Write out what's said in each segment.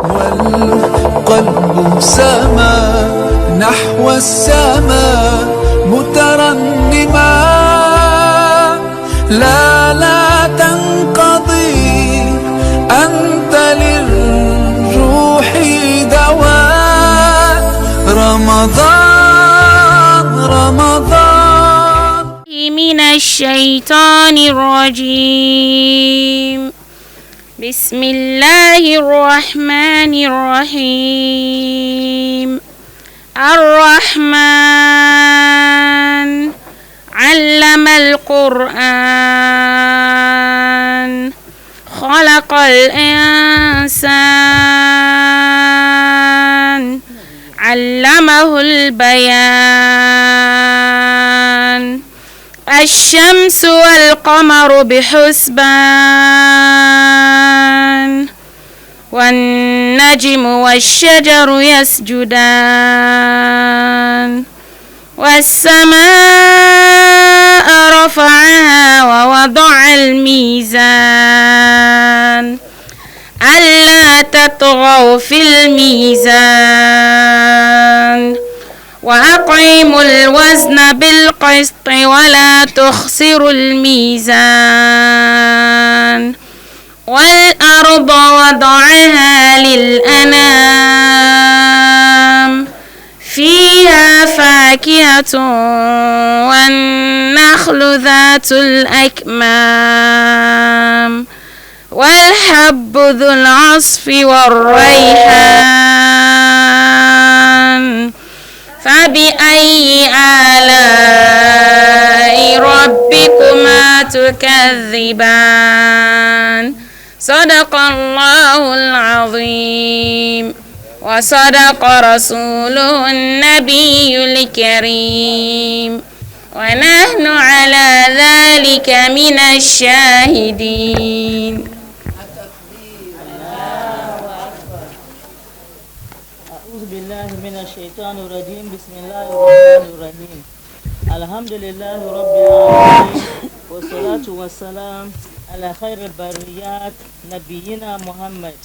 والقلب سما نحو السماء مترنما. لا لا تنقضي، أنت للروح دواء. رمضان رمضان. من الشيطان الرجيم. بسم الله الرحمن الرحيم. الرحمن علم القرآن، خلق الإنسان، علمه البيان. الشمس والقمر بحسبان، والنجم والشجر يسجدان، والسماء رفعها ووضع الميزان، ألا تطغوا في الميزان، وأقيموا الوزن بالقسط ولا تخسروا الميزان، والأرض وضعها للأنام، فيها فاكهة والنخل ذات الأكمام، والحب ذو العصف والريحان، فبأي آلاء ربكما تكذبان؟ صدق الله العظيم وصدق رسوله النبي الكريم، ونحن على ذلك من الشاهدين. أعوذ بالله من الشيطان الرجيم. بسم الله الرحمن الرحيم. الحمد لله رب العالمين، والصلاة والسلام على خير البريات نبينا محمد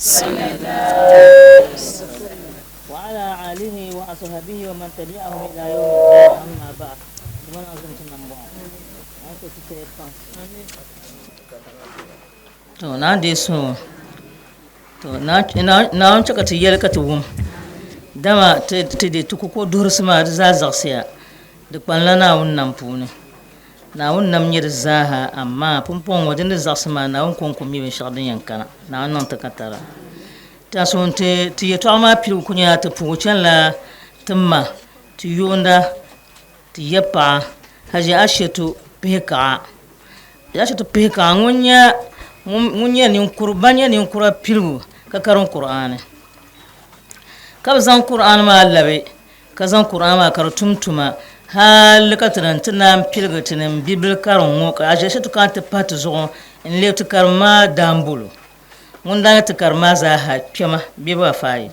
وعلى آله وأصحابه ومن تبعهم إلى يوم الدين. أما بعد، من أظن To naa deei suhu to Naawuni chɛ ka ti yɛli ka ti wum, dama ti ti ku ko duhirisi maa di zaa zaɣisiya, di kpanila Naawuni nam puuni. Naawuni nam nyɛ di zaaha, amaa pumpɔŋɔ ŋɔ di ni zaɣisi maa Naawuni kɔŋko mi binshɛɣu din yɛn kana. Naawuni niŋ ti katara. Ti ti yɛtɔɣa maa piligu ku nyɛla ti puhi chanila ti ma ti yoonda ti ya paɣa Hajji Ashetu Pihikaɣa. Hajji Ashetu Pihikaɣa ŋun nyɛ ŋun nyɛ ninkuri ban nyɛ ninkura piligu ka karim Kur'aani ka bi zaŋ Kur'aani maa labi ka zaŋ Kur'aani maa ka di tum tuma hali ka ti niŋ ti naan piligi ti niŋ bibil karim ŋɔ ka Hajji Ashetu kana ti pahi ti zuɣu n leei ti karim maa daambolo ŋun daa nyɛ ti karim maa zaaha kpɛma bɛ ba faayi.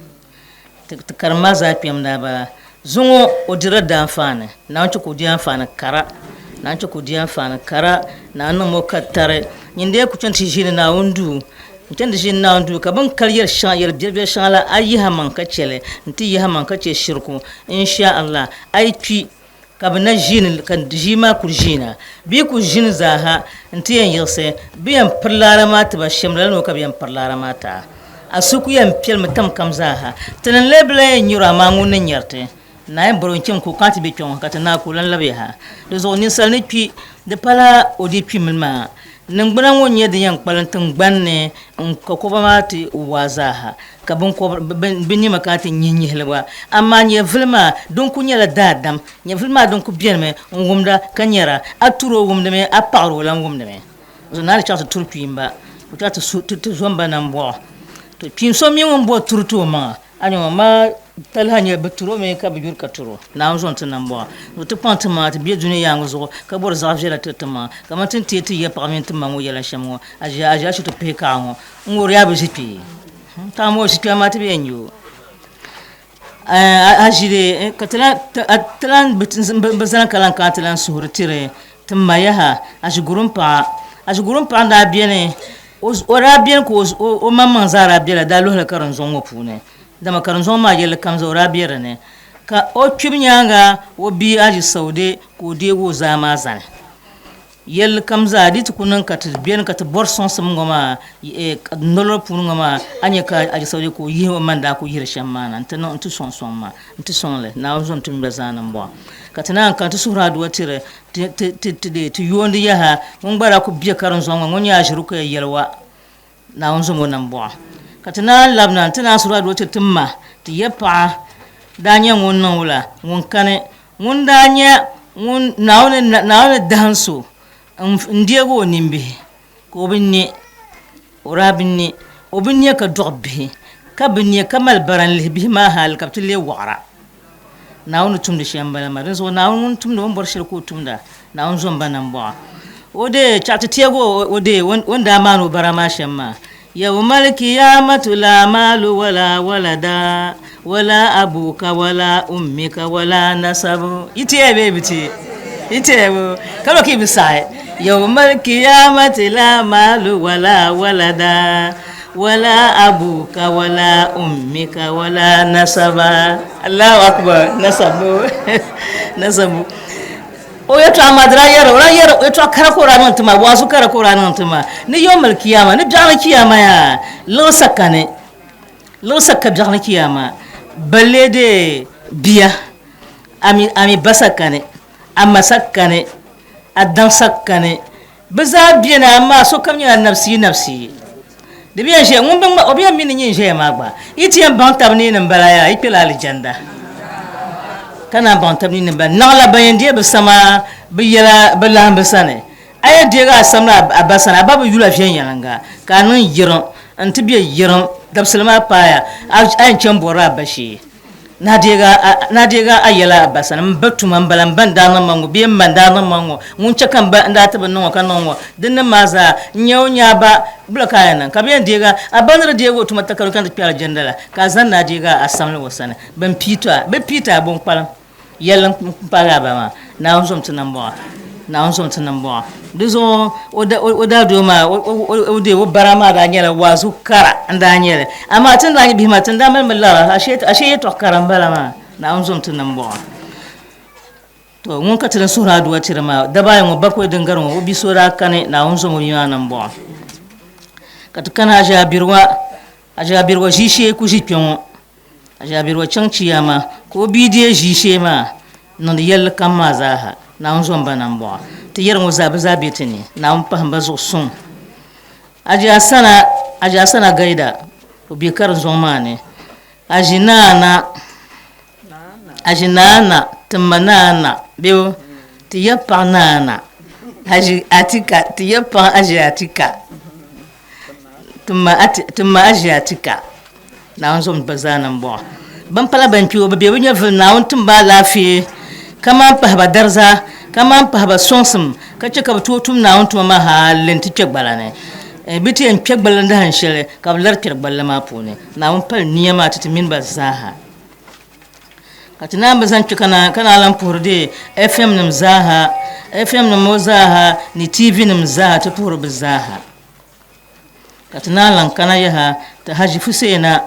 Ti karim maa zaa kpɛm daa bala. Zuŋɔ o dirila daanfaani, Naawuni chɛ ka o di anfaani kara, Naawuni chɛ ka o di anfaani kara, Naawuni niŋm o ka tari. Nyin dee ku chani ti ʒiini Naawuni duu, n-chani ti ʒiini Naawuni duu ka bɛ ni kali yɛl shɛŋa, yɛl biɛlibiɛli shɛŋa la, a yihi amaŋ ka chɛ li, nti yihi amaŋ ka chɛ shiriku, insha Allah, a yi kpi ka bɛ na ʒiini, ka ʒii maa kuli ʒiina, bɛ yi kuli ʒini zaaha nti yɛn yiɣisi, bɛ yɛn piri laara maa ti ba shɛm, lala ni o ka bɛ yɛn piri laara maa ti a. A suhu ku yɛn piɛlimi tam kam zaaha. Ti ni lee bi lan yɛn nyur a, amaa ŋun ni nyari ti. Naa yɛn bɔri o n-chaŋ ka o kana ti be kpe ŋɔ ka ti naai ka o lan labi yaha. Di zuɣu ninsal ni kpi, di pala o di kpimi maa. Niŋgbuna ŋɔ n-nyɛ din yɛn kpalim tiŋgbani ni n-ka kɔba maa ti waa zaaha, ka binnɛma kana ti nyihinyihi li gba. Amaa nyɛvili maa din kul nyɛla daadam. Nyɛvili maa din kul benimi n-wumda ka nyara. A tur o wumdimi, a paɣir o lan wumdimi. Zuɣu naa di chaŋ ti turi kpiimba, o chaŋ ti zomba nambɔɣu. To kpiin so mi ŋun bo turi ti o maŋa, a nya ŋɔ maa talahi nyɛla bɛ turi o mi ka bi yuri ka turi o. Naawuni zom ti nambɔɣu. Zuɣu ti kpaŋ ti maŋa ti be dunia yaaŋa zuɣu ka bɔri zaɣ viɛla tiri ti maŋa. Kamani ti ni teei ti ya paɣa mini ti ma ŋɔ yɛla shɛm ŋɔ, a ʒiya a ʒiya shito pihi kaɣa ŋɔ n-ŋɔri yaa bi ʒi kpee. Kaɣa ŋɔ ʒi kpee amaa ti bi yɛn nya o. A ʒili ka ti lan bi zani ka lan kana ti lan suhuri tiri ti ma yaha, Aʒigurumpaɣa. Aʒigurumpaɣa n-daa beni. O daa beni ka o maŋmaŋ zaa daa bela daa luhili karinzɔŋ ŋɔ puuni, dama karinzɔŋ maa yɛlli kam zaa o daa be di ni. Ka o kpibu nyaaŋa o bia Haji Saude ka o deegi o zaa maa zani. Yɛlli kam zaa di ti ku niŋ ka ti beni ka ti bɔri sɔŋsim ŋɔ maa nolɔri puuni ŋɔ maa, a nya ka Haji Saude ka o yihi o ma ni daa ku yihiri shɛm maa na nti niŋ nti sɔŋ sɔŋ ma nti sɔŋ li. Naawuni zom ti mi gba zaa ni m-bɔŋɔ. Ka ti naan kana ti suhiri aduwa tiri ti yoondi yaha ŋun gba daa ku be karinzɔŋ ŋɔ, ŋun nyɛ Aʒirukaya yɛliwa, Naawuni zom o nambɔɣu. Ka ti naan labina nti naan suhiri aduwa tiri ti ma, ti ya paɣa daa nyɛ ŋun niŋ wula, ŋun kani, ŋun daa nyɛ ŋun Naawuni ni dahim so n-deegi o nimbihi ka o bi ne, o daa bi ne, o bi ne ka dɔɣi bihi, ka bi ne ka mali bara n-lihi bihi maa hali ka bɛ ti leei wɔɣira. Naawuni ni tumdi shɛm m-bala maa. Dinzuɣu Naawuni ŋun tumdi o ni bɔri shɛli ka o tumda, Naawuni zo m-ba nambɔɣu. O dee chaɣ ti teeg o, o dee o ni daa maani o bara maa shɛm maa. Yawmal kiyamatu laa maalu wala walada wala abuka wala ummika wala nasabu. Yi teeya bee yi bi teei? Yi teeya boo? Ka lo ka yi bi saɣi. Yawmal kiyamati laa maalu wala walada. Wala abuka wala ummika wala nasaba. Allahu akbar nasabu nasabu. O yɛtɔɣa maa di daa yɛri o daa yɛri yɛtɔɣa kara ka o daa niŋ ti ma waazu kara ka o daa niŋ ti ma ni yawmal kiyama ni biɛɣuni kiyama yaa liɣisa kani liɣisa ka biɛɣuni kiyama balle dee bia a mi ba sa kani a ma sa kani a daŋ sa kani Bɛ zaa beni, amaa sokam nyɛla nabisiyi nabisiyi. Di bi yɛn ʒiya, ŋun bi ŋma, o bi yɛn mi ni nyin ʒiya maa gba. Yi ti yɛn baŋ tab ni ni m-bala yaa, yi kpɛla alijanda. Ka naan baŋ tab ni ni m-bala. Naɣila ban yɛn deei bɛ sama, bɛ yɛla, bɛ lahi bɛ sani. A yɛn deegi a samli a ba sani, a ba bi yula viɛnyɛliŋga, ka a niŋ yiriŋ nti be yiriŋ dabisili maa paaya, a yɛn chani bɔrila a ba shee. Naa deegi a yɛla a ba sani, M ba tuma m-bala, m ba n-daa niŋ ma ŋ-ŋɔ bee m ma n-daa niŋ ma ŋ-ŋɔ, ŋun chɛ ka m ba n-daa ti bi niŋ ŋɔ ka niŋ ŋ-ŋɔ, dinnim maa zaa n-nyɛ o nya a ba bula ka a yɛn niŋ? Ka bɛ yɛn deeg a, a ba ni di deeg o tuma takari ka ni ti kpe alijanda la, ka a zani ni a deeg a samli o sani. Bɛn pii ti a, bɛ pii ti a binkpalim. Yɛlli m-paagi a ba maa, Naawuni zom ti nambɔɣu, Naawuni zom ti nambɔɣu. Di zuɣu o daadoo maa, o dee o bara maa daa nyɛla waazu kara n-daa nyɛ li. Amaa ti ni daa nyɛ bihi maa, ti ni daa mali mi lara, ashee yɛtɔɣ kara m-bala maa, Naawuni zom ti nambɔɣu. To ŋun ka ti ni suhiri aduwa tiri maa, daba ayi ŋɔ bakɔi din gari ŋɔ, o bi so daa kani, Naawuni zom o bia maa nambɔɣu. Ka ti kana Aʒiabiriwa, Aʒiabiriwa ʒiishee ku ʒi kpe ŋɔ. Aʒiabiriwa chaŋ Chiyaama ka o bia deei ʒiishee maa niŋdi yɛlli kam maa zaaha. Naawuni zo m-ba nambɔɣu. Ti yɛri ŋɔ zaa bɛ zaa be ti ni. Naawuni pahim ba zuɣu suŋ. Aʒiasana, Aʒiasana Gaida, o be karinzɔŋ maa ni. Aʒinaana, Aʒinaana, ti ma Naana bee ti ya paɣa Naana. Aʒi Atika, ti ya paɣa Aʒi Atika. Ti ma Aʒi Atika. Naawuni zom ba zaa nambɔɣu. Ban pala ban kpi o bi be bɛ nyɛvili Naawuni tim ba alaafee ka maan pahi ba dariza ka maan pahi ba sɔŋsim ka chɛ ka bɛ tooi tum Naawuni tuma maa hali nti kpe gbala ni. Bɛ ti yɛn kpe gbala ni dahin shɛli ka bɛ lari kpɛri gballi maa puuni. Naawuni pali nia maa ti ti mini ba zaaha. Ka ti naan bi zaŋ kpe ka naan lan puhiri dee FM nim zaaha, FM nim ŋɔ zaaha ni TV nim zaaha ti puhiri bɛ zaaha. Ka ti naan lan kana yaha ti Haji Fuseena,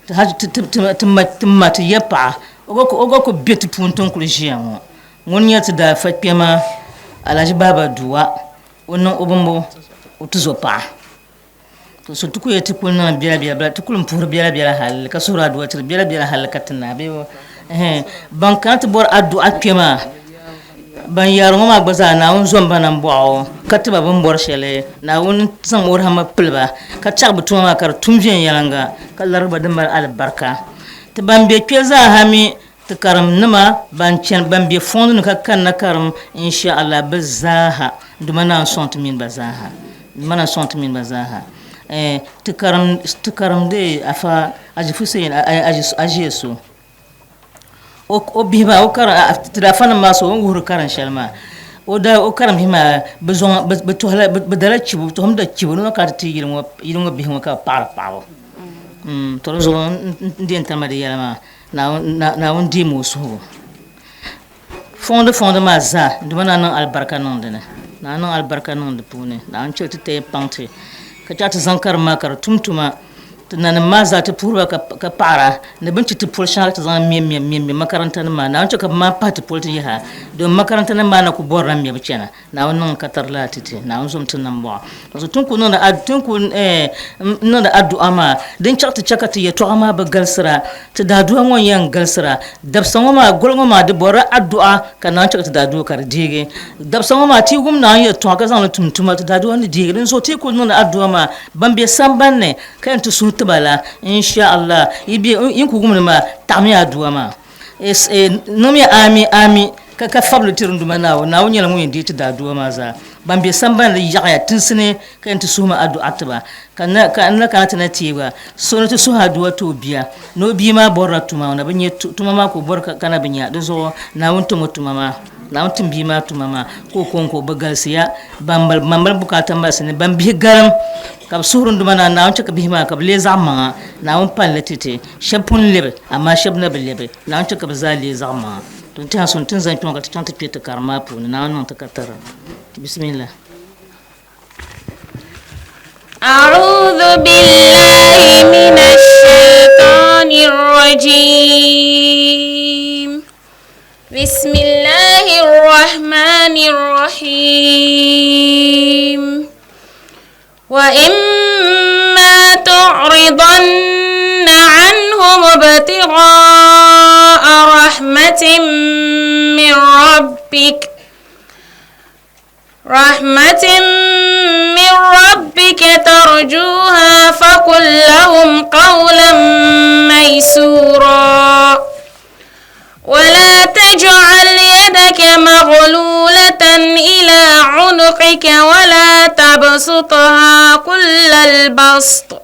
ti Haji, ti, ti, ti, ti ma, ti ma ti ya paɣa, o gba o gba ku be ti puuni ti ni kuli ʒiya ŋɔ. Ŋuni nyɛ ti daafa kpɛma Alhaji Baaba Duwa, o niŋ o bimbo o tuzopaɣa. To so ti ku yɛli ti kuli niŋ biɛla biɛla bala ti kuli puhiri biɛla biɛla hali ka suhuri aduwa tiri biɛla biɛla hali ka ti naai bee ɛhɛn ban kana ti bɔri adu'a kpɛ maa ban yaari ŋɔ maa gba zaa Naawuni zom ba nambɔɣu ka ti ba bɛ ni bɔri shɛli Naawuni zaŋ o rahama pili ba ka chaɣi bɛ tuma maa ka di tum viɛnyɛliŋga ka larigi ba din mali alibarika ti ban be kpɛ zaa ha mi ti karimnima ban chani ban be fɔŋdi ni ka kanna karim insha Allah bɛ zaaha Duuma Naawuni sɔŋ ti mini ba zaaha Duuma Naawuni sɔŋ ti mini ba zaaha eh, ti karim ti karim de afa Aji Fusein Aji Ajiyeso o o bihi maa o karim ti daa fa nim maa so o ni wuhiri karim shɛli maa o daa o karim bihi maa bi zaŋ bi tohila bi dala chibo bi tohimi da chibo ni ka ti yili ŋɔ yili ŋɔ bihi ŋɔ ka bi paɣiri paɣabu to di zuɣu n deei n tama di yɛla maa Naawuni deemi o suhigu. Fɔŋdi fɔŋdi maa zaa, Duuma naa niŋ alibarika niŋ di ni. Naa niŋ alibarika niŋ di puuni. Naawuni chɛ li ti taya paŋ ti. Ka chɛ a ti zaŋ karim maa ka di tum tuma. Ti nanim maa zaa ti puhiri ba ka paɣira ni bɛ ni chɛ ti poli shɛŋa ka ti zaŋ ŋme ŋme ŋme ŋme makarantanim maa. Naawuni chɛ ka bɛ maan pahi ti poli ti yaha, domin makarantanim maa na kul bɔrila ŋmɛbu chana. Naawuni niŋ ka tari lala ti ti. Naawuni zom ti nambɔɣu. Dinzuɣu ti ni kul niŋdi adu'a maa, din chaɣ ti chɛ ka ti yɛtɔɣa maa bi galisira, ti daadua ŋɔ n-yɛn galisira. Dabisa ŋɔ maa, goli ŋɔ maa, di bɔrila adu'a ka Naawuni chɛ ka ti daadua ka di deegi. Dabisa ŋɔ maa, ti yi wum Naawuni yɛtɔɣa ka zaŋ li tum tuma, ti daadua ni deegi. Dinzuɣu ti yi kul niŋdi adu'a maa, ban be samban ni ka yɛn ti suhi ti ba la, insha Allah, yi be, yi ni kul wum li maa, taɣimiya adu'a maa. Niŋmiya aami, aami, ka ka fabili tiri n Duuma Naawuni. Naawuni nyɛla ŋun yɛn deei ti daadua maa zaa. Ban be sambani ni yaɣiya tinsi ni ka yɛn ti suhi ma adu'a ti ba, ka n na kana ti na teei ba. So ni ti suhi adu'a ti o bia, ni o bia maa bɔrila tuma, o na bi nya tuma maa ka o bɔri ka na bi nya. Dinzuɣu Naawuni tim o tuma maa. Naawuni tim bia maa tuma maa ka o kɔŋko bi galisiya. Ban mali bukaata malisi ni ban bihi garim ka bɛ suhiri n Duuma Naa Naawuni chɛ ka bihi maa ka bɛ leei zaɣ maŋa. Naawuni pali li ti ti. Shɛba pun lebi, amaa shɛba na bi lebi. Naawuni chɛ ka bɛ zaa leei zaɣ maŋa. To n tɛha so n ti ni zaŋ kpiɔŋ ka ti chaŋ ti kpe ti karim maa puuni. Naawuni niŋ ti ka tara. Bismillah. أعوذ بالله من الشيطان الرجيم بسم الله الرحمن الرحيم وإما تعرضن عنهم ابتغاء رحمة من ربك رحمة من ربك ترجوها فقل لهم قولا ميسورا ولا تجعل يدك مغلولة إلى عنقك ولا تبسطها كل البسط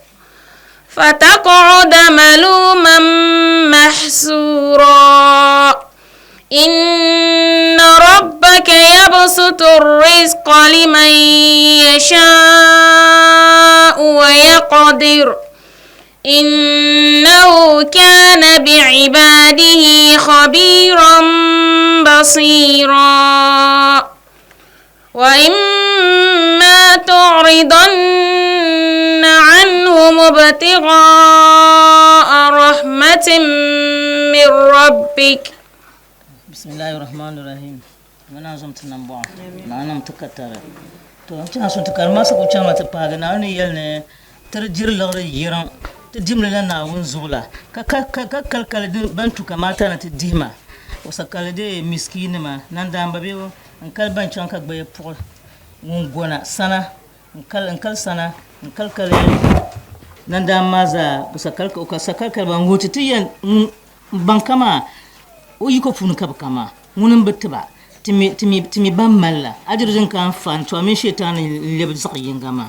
فتقعد ملوما محسورا إن ربك يبسط الرزق لمن يشاء ويقدر إنه كان بعباده خبيرا بصيرا وإما تعرضن عنهم ابتغاء رحمة من ربك Bismillahi Rahmani Rahim. Mani zom ti nambɔɣu. Naawuni niŋ ti katari. To n chaŋ sun ti karimma sa ku chaŋ ti paagi Naawuni ni yɛli ni ti di diri liɣiri yiriŋ ti dimli la Naawuni zuɣu la ka ka ka kali kali din ban tu kamaata ni ti dihi ma o sa kali dee miskiinima nandaamba bee n kali ban chaŋ ka gbaya puɣi ŋun gona sana n kali n kali sana n kali kali nandaamba maa zaa o sa kali o ka sa kali kali ba n wuhi ti ti yɛn n baŋ ka maa o yiko puuni ka bi ka maa ŋuni n bi tiba ti mi ban mali la ajiri din ka n fa n to a mini shɛtaani n lebi zaɣ yinga maa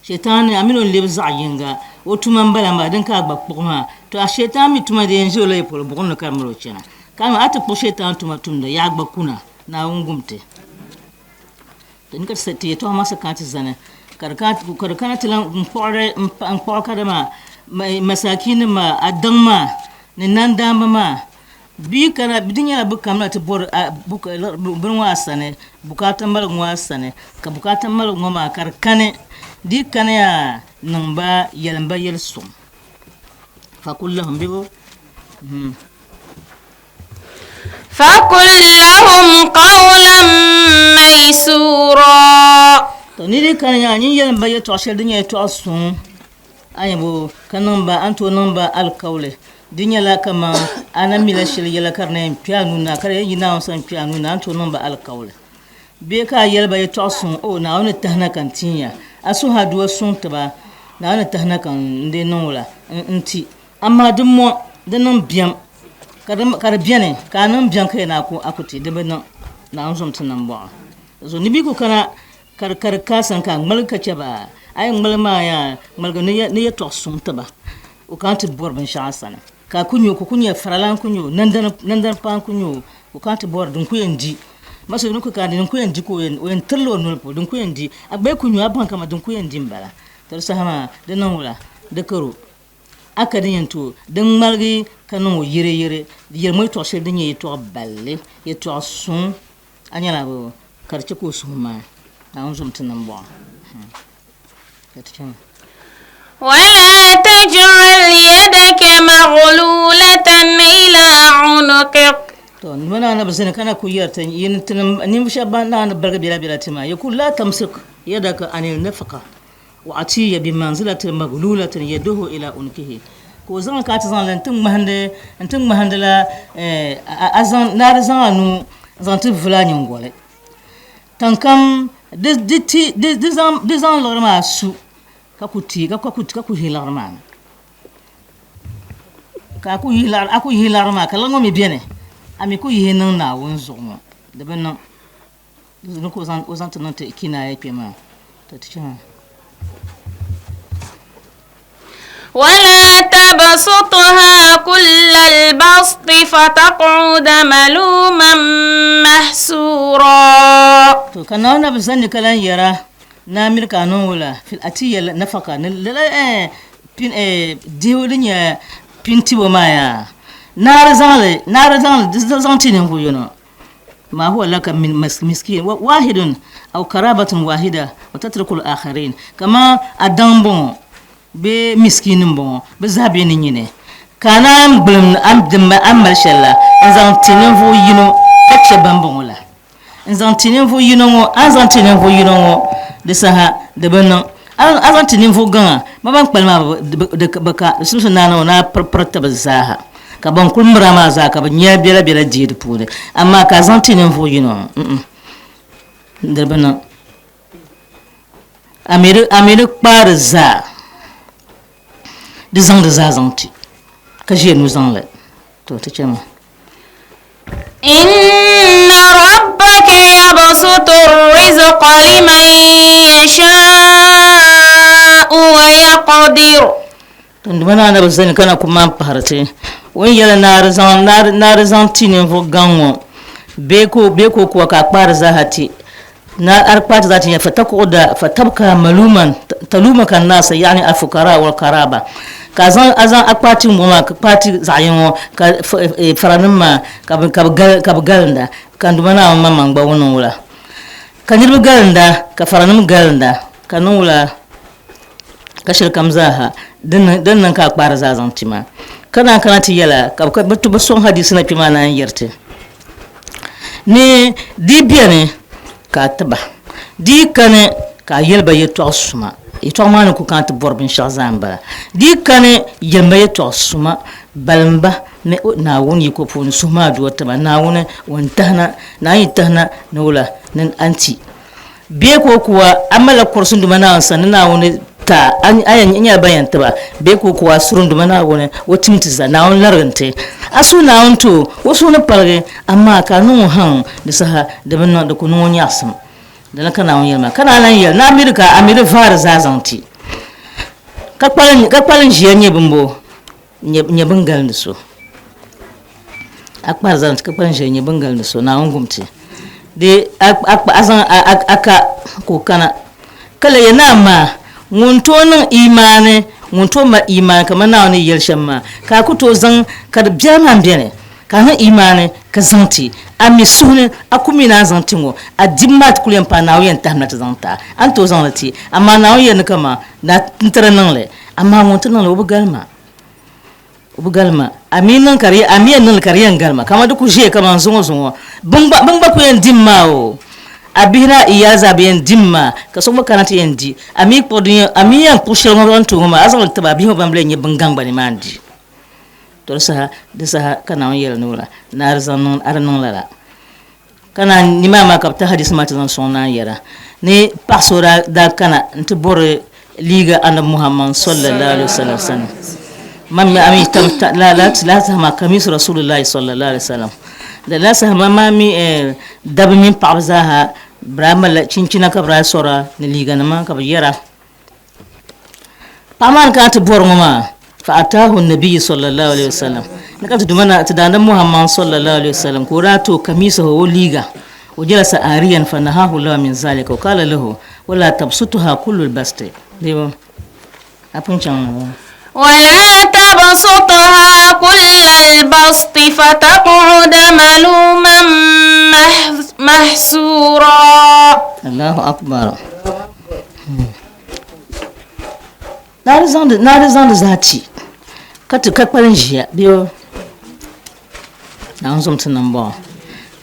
shɛtaani a mini o n lebi zaɣ yinga o tuma n bala maa din ka a gba kpuɣi maa to a shɛtaan mi tuma di yɛn ʒe o la yi polo buɣum ni ka di mali o chɛna ka a ti kpuɣi shɛtaan tuma tumda yaa gba kuna Naawuni gum ti Ti ni ka ti yɛtɔɣa maa sa kana ti zani ka di kana ti lan n kpuɣi kadama masaakiinima maa, a daŋ maa ni nandaamba maa bɛ yi kana di nyɛla bɛ kamina ti bɔri bini ŋɔ a sani bukaata maligu ŋɔ a sani ka bukaata maligu ŋɔ maa ka di kani di yi kani yaa niŋ ba yɛlim ba yɛli suŋ fakul lahum bɛ bo. Fakul lahum qawlan maysura. To ni di kani yaa nyin yɛlim ba yɛtɔɣ shɛli din nyɛ yɛtɔɣ suŋ a ni bo ka niŋ ba, a ni tooi niŋ ba alikauli. Di nyɛla kaman a na mila shɛli yɛla ka di na yɛn kpe a nuu ni ka di yɛn yi Naawuni sani kpe a nuu ni, a ni tooi niŋ ba alikauli. Bee ka a yɛli ba yɛtɔɣ suŋ, O Naawuni ni tahi na ka n tin ya. A suhi adua suŋ ti ba, Naawuni ni tahi na ka n di niŋ wula n-ti. Amaa di mɔ di niŋ biɛm ka di beni ka a niŋ biɛm ka yɛn a ku ti di bi niŋ Naawuni zom ti nambɔɣu. Zuɣu ni bɛ ku kana ka di ka a sani ka a ŋmaligi ka chɛ ba, a yi ŋmaligi maa yaa ŋmaligi ni yɛtɔɣ suŋ ti ba, o kana ti bɔri binshɛɣu a sani ka a ku nya o, ka o ku nya faralana n-ku nya o, nandani paa n-ku nya o, ka o kana ti bɔri din ku yɛn di. Maso din ku kana din ku yɛn di ka o yɛn tirila o noli polo din ku yɛn di, a gba yi ku nya o a baŋ kaman din ku yɛn di m-bala. To di saha maa di niŋ wula? Di karo. A ka din yɛn tooi di ŋmaligi ka niŋ o yɛreyɛre, di yɛlimi o yɛtɔɣ shɛli din nyɛ yɛtɔɣ balli, yɛtɔɣ suŋ, a nyɛla bɛ ka di chɛ ka o suhu maai. Naawuni zom ti nambɔɣu. Ka ti chana. ولا تجعل يدك مغلولة إلى عنقك To nima na bi zani kana ku yɛri yin tinim ninvuɣu shɛba ban naani barigi bela bela ti maa yakul la tamsik yadaka anil nafaqa wa atiya bi manzilati maglulatin yaduhu ila unkihi ka o zaŋ ka ti zaŋ li n ti ŋmahindi n ti ŋmahindi la a zaŋ naa di zaŋ a nuu zaŋ ti vuli a nyingoli tiŋkam di di ti di di zaŋ di zaŋ liɣiri maa su ka ku ti ka ku ka ku yihi liɣiri maa na ka a ku yihi liɣiri a ku yihi liɣiri maa ka liɣiri ŋɔ mi beni a mi ku yihi niŋ Naawuni zuɣu ŋɔ di bi niŋ di ka o zaŋ ti niŋ ti kinaaya kpɛ maa to ti chɛ maa. ولا تبسطها كل البسط فتقعد ملوما محسورا To ka Naawuni na bi zani ka lan yɛra Naa miri ka a niŋ wula fil atiya nafaka ni lala eh, pin eh, dihibu din nyɛ pin tibo maa yaa naa di zaŋli naa di zaŋli di zaŋ ti ninvuɣ yino ma huwa laka min miskin wahidun aw karabatun wahida wa tatruku al-akharin kaman a daŋ m-bɔŋɔ bee miskini m-bɔŋɔ bɛ zaa be ni nyini ka a naan gbulim a ni mali shɛli la n-zaŋ ti ninvuɣ yino ka chɛ bɛmbɔŋɔ la. N zaŋ ti ninvuɣ yino ŋɔ, a ni zaŋ ti ninvuɣ yino ŋɔ, di saha di bi niŋ. A zaŋ ti ninvuɣ gaŋa, ma ban kpalim maa bi ka, di simsi naani ŋɔ ni a piripiri ti bɛ zaaha, ka ban kul mir a maa zaa ka bɛ nya biɛlabiɛla deei di puuni. Amaa ka a zaŋ ti ninvuɣ yino ŋɔ, mm-mm, di bi niŋ. A mi di kpaai di zaa, di zaŋ di zaa zaŋ ti, ka ʒiya ni o zaŋ li. To ti chɛmi. إن ربك يبسط الرزق لمن يشاء ويقدر Tunduma naa na bi zani kana ku maan pahiri ti o ni yɛli naa di zaŋ ti ninvuɣ gaŋ ŋɔ bee ka o kuwa ka a kpaari zaaha ti na a di kpaai ti zaa ti nya fatakuɣuda fatabka maluman talumaka naasa yaani alfukara wal karaba ka a zaŋ a zaŋ a kpaai ti ŋɔ maa ka kpaai ti zaɣ yini ŋɔ ka faranim maa ka bi ka bi gali ka bi galinda ka n Duuma Naawuni maŋmaŋ gba ŋun niŋ wula ka niriba galinda ka faranim galinda ka niŋ wula ka shɛli kam zaaha din niŋ ka a kpaari zaa zaŋ ti maa ka naan kana ti yɛla ka bi sɔŋ hadisi na kpɛ maa naan yɛri ti ni di beni ka a ti ba, di yi kani ka a yɛli ba yɛtɔɣ suma, yɛtɔɣa maa ni ku kana ti bɔri binshɛɣu zaa m-bala. Di yi kani yɛlim ba yɛtɔɣ suma, balim ba ni o Naawuni yiko puuni suhu maa dua ti ba, Naawuni o ni tahi na, ni a yi tahi na ni wula ni a ni ti. Bee ka o ku a, a malila kurisi n-duuma Naawuni sani ni Naawuni ti a, a nyɛla ban yɛn ti ba. Bee ka o ku a, a suri n-duuma Naawuni, o tim ti zaa, Naawuni larigi n-ti a. Suhi Naawuni ti o, o suhu ni paligi, amaa ka a niŋ o haŋ, di saha di bi niŋ, di ku niŋ o nyaɣisim. Dina ka Naawuni yɛli maa. Ka naan lan yɛli, ni a miri ka a mi di vaari zaa zaŋ ti, ka kpalim ʒiya nyɛ bimbo, nyɛ bɛn galindi so. A kpari zaŋ ti ka kpalim ʒiya nyɛ bɛn galindi so, Naawuni gum ti. Di a zaŋ a ka ka o kana. Ka la yɛli ni amaa ŋun tooi niŋ imaani, ŋun tooi mali imaani kamani Naawuni ni yɛli shɛm maa, ka a ku tooi zaŋ ka di biɛri maa m-beni ka a niŋ imaani ka zaŋ ti a mi suhu ni a ku mi ni a ni zaŋ ti ŋɔ, a dibu maa ti kul yɛn paai Naawuni yɛn tahimla ti zaŋ ti a. A ni tooi zaŋ li ti, amaa Naawuni yɛli ni kaman n ti di niŋ li, amaa ŋun ti niŋ li o bi galima. O bi galima. A mi niŋ ka di, a mi yɛn niŋli ka di yɛn galima. Kaman di ku ʒiya kaman zuŋɔ zuŋɔ. Bin gba, bin gba ku yɛn dim maa o. A bihi ni a iyaali zaa bi yɛn dim maa, ka so gba kana ti yɛn di. A mi kpuɣi din yɛn, a mi yɛn kpuɣi shɛli ŋɔ zaŋ ti o ŋɔ maa, a zaŋ li tib a bihi ŋɔ ban bi lee nyɛ bin gaŋ gba nimaani di. To di saha, di saha ka Naawuni yɛli ni wula, ni a di zaŋ niŋ, a di niŋ lala. Ka naan nimaani maa ka bɛ ti hadisi maa ti zaŋ sɔŋ naan yɛra ni paɣ so daa kana nti bɔri liiga Anabi Muhammad sallallahu alaihi wasallam sani. Man mi ami tam ta la la la saha maa kamisu Rasulullahi sallallahu alaihi wasallam. Da la saha maa maa mi dabba mini paɣaba zaaha bɛ daa malila chinchina ka bɛ daa sɔra ni liiganima ka bɛ yɛra. Paɣa maa ni kana ti bɔri ŋɔ maa, fa ataahu nabiyu sallallahu alaihi wasallam ni ka ti duma na ti daanda Muhammad sallallahu alaihi wasallam ka o daa ti o kamisahu o liiga o jalasa ariyan fa nahahu Allahu min zalika wa qala lahu wala tabsutuha kullu albasti debo a pun chaŋ na ba. ولا تبسطها كل البسط فتقعد ملوما محسورا Allahu akbar. Naa di zaŋdi naa di zaŋdi zaa ti ka ti ka kpalim ʒiya bee Naawuni zom ti nambɔɣu.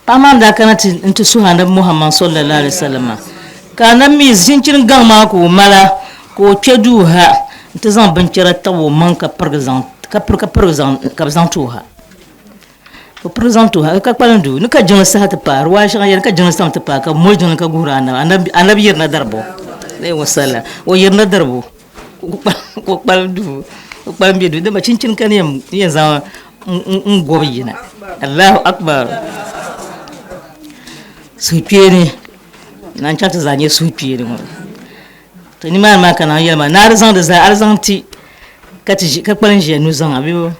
Paɣa maa ni daa kana ti nti suhi Anabi Muhammad sallallahu alaihi wasallam ka Anabi mi zinchini gaŋ maa ka o mala ka o kpe duu ha nti zaŋ binchɛra tabi o maŋ ka pirigi zaŋ ka pirigi ka pirigi zaŋ ka bɛ zaŋ ti o ha. O pirigi zaŋ ti o ha ka kpalim duu ni ka jiŋli saha ti paai riwaaya shɛŋa yɛli ka jiŋli saha ti paai ka bɛ moli jiŋli ka guhiri Anabi Anabi Anabi yirina daribo alayhi wasallam o yirina daribo. Ka o kpalim duu o kpalim bɛ duu dama chinchini ka ni yɛn zaŋ n gobi yina Allahu akbar suhukpeeni na n chaŋ ti zaa nyɛ suhukpeeni ŋɔ to nimaani maa ka naan yɛli maa ni a di zaŋ di zaa a di zaŋ ti ka ti ka kpalim ʒiya nuzaŋa bee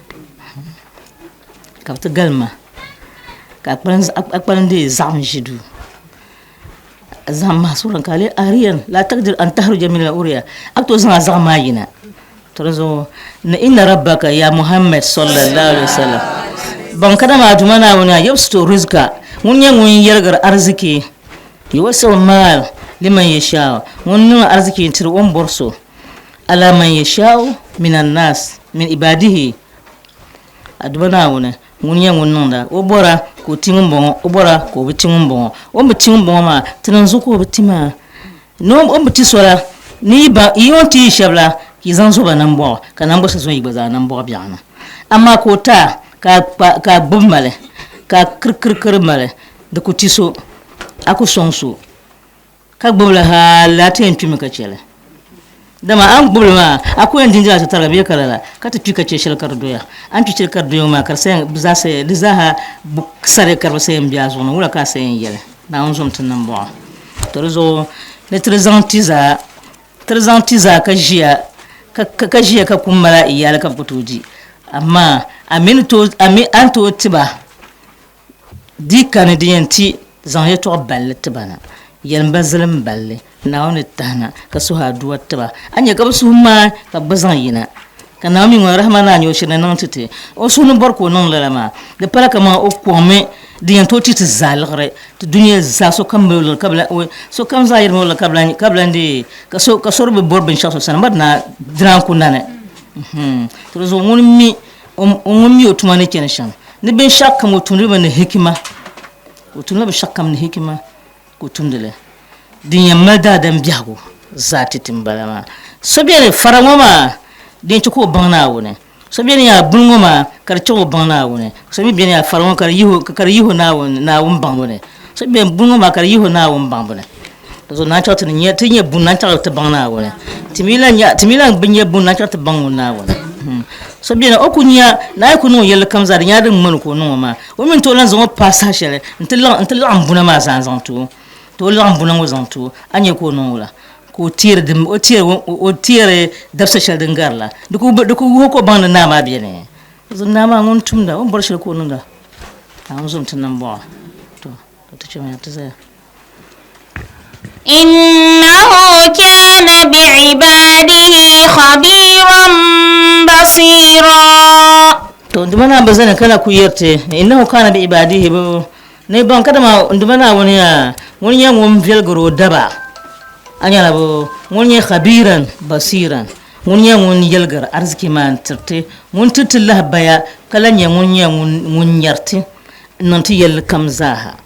ka bi ti galima ka a kpalim dee zaɣim ʒi duu Zaɣim mahsuran ka a lee ariyan la taqdir an tahruja min al-uriya a ku tooi zaŋ a zaɣim maa yina to di zuɣu ni inna rabbaka ya Muhammad sallallahu alaihi wasallam baŋ kadama a Duuma Naawuni a yabsutu rizqa ŋun nyɛ ŋun yɛligiri ariziki yuwasi'u maal liman yasha'u ŋun niŋ ariziki n-tiri o ni bɔri so ala man yasha'u min annas min ibadihi a Duuma Naawuni Ŋuni nyɛ ŋun niŋda? O bɔra ka o ti ŋumbɔŋɔ, o bɔra ka o bi ti ŋumbɔŋɔ. O ni bi ti ŋumbɔŋɔ maa, ti niŋ zuɣu ka o bi ti maa. Ni o ni bi ti so la, ni yi baŋ, yi o ni ti yi shɛba la, ka yi zaŋ zo ba nambɔɣu, ka nambɔ so zo yi gba zaa nambɔɣu biɛɣu ni. Amaa ka o ti a, ka a kpa, ka a gbubi mali, ka a kirikirikiri mali, di ku ti so, a ku sɔŋ so. Ka gbubi li hal a ti yɛn kpimi ka chɛ li. Dama a ni gbubi li maa, a ku yɛn dindila ti tariga bee ka lala, ka ti kpi ka chɛ shɛli ka di doya. A ni kpi shɛli ka di doya ŋɔ maa, ka di sa yɛn, zaa sa yɛn, di zaaha sariya karibu sa yɛn be a zuɣu ni, wula ka a sa yɛn yɛli? Naawuni zom ti nambɔɣu. To di zuɣu ni ti di zaŋ ti zaa, ti di zaŋ ti zaa ka ʒiya, ka, ka ʒiya ka kum mali a iyali ka bɛ ku tooi di. Amaa a mi ni tooi, a mi a ni tooi ti ba Di kani di yɛn ti zaŋ yɛtɔɣ balli ti ba na, yɛlim ba zilim balli, Naawuni ni tahi na, ka suhi aduwa ti ba. A nya ka bɛ suhu maai ka bɛ gba zaŋ yina. Ka Naawuni mi ŋun rahima naa nyɛ o shiri ni niŋ ti ti o suhu ni bɔri ka o niŋ lala maa. Di pala kaman o kɔŋmi din yɛn tooi ti ti zaa liɣiri ti dunia zaa sokam mali o liɣiri ka bi lan sokam zaa yirimi o liɣiri ka bi lan ka bi lan deei ka so ka so di bi bɔri binshɛɣu so sani mba dina dina n-ku nani. To di zuɣu ŋuni mi ŋun mi o tuma ni chani shɛm ni binshɛɣu kam o tumdi li mi ni hikima, o tumdila binshɛɣu kam ni hikima ka o tumdi li din yɛn mali daadam biɛhigu zaa ti ti m-bala maa. So beni fara ŋɔ maa din chɛ ka o baŋ Naawuni, so beni yaa buni ŋɔ maa ka di chɛ ka o baŋ Naawuni, so mi beni yaa fara ŋɔ ka di yihi o Naawuni baŋbu ni, so beni buni ŋɔ maa ka di yihi o Naawuni baŋbu ni. Di zuɣu naan chaŋ ti ni nya, ti nyɛ buni naan chaŋ ti baŋ Naawuni. Ti mi lan nya, ti mi lan bi nya buni naan chaŋ ti baŋ ŋun Naawuni. So beni, o ku nya, Naawuni ku niŋ o yɛlli kam zaa, di nyɛla din ŋmani ka o niŋ o maa. O mi ni tooi lan zaŋ o paai saha shɛli nti laɣim, nti laɣim buna maa zaa n-zaŋ ti o. Ti o laɣim buna ŋɔ zaŋ ti o, a nya ka o niŋ wula? Ka o teeri din, o teeri, o teeri dabisa shɛli din gari la. Di ku, di ku wuhi ka o baŋ ni naa maa beni. Di zuɣu naa maa ŋun tumda, o ni bɔri shɛli ka o niŋda. Naawuni zom ti nambɔɣu. To, ka ti chamiya ti zaya. Innahu kana bi'ibadihi khabiran basira. To nduma naa bi zani kana ku yɛriti innahu kana bi'ibadihi bi ni baŋ kadama nduma Naawuni yaa ŋun nyɛ ŋun viɛlgiri o daba a nyɛla bi ŋun nyɛ khabiran basiran ŋun nyɛ ŋun yɛlgiri ariziki maa n-tiriti ŋun tiriti lahabaya ka lahi nyɛ ŋun nyɛ ŋun nyariti n-niŋ ti yɛlli kam zaaha.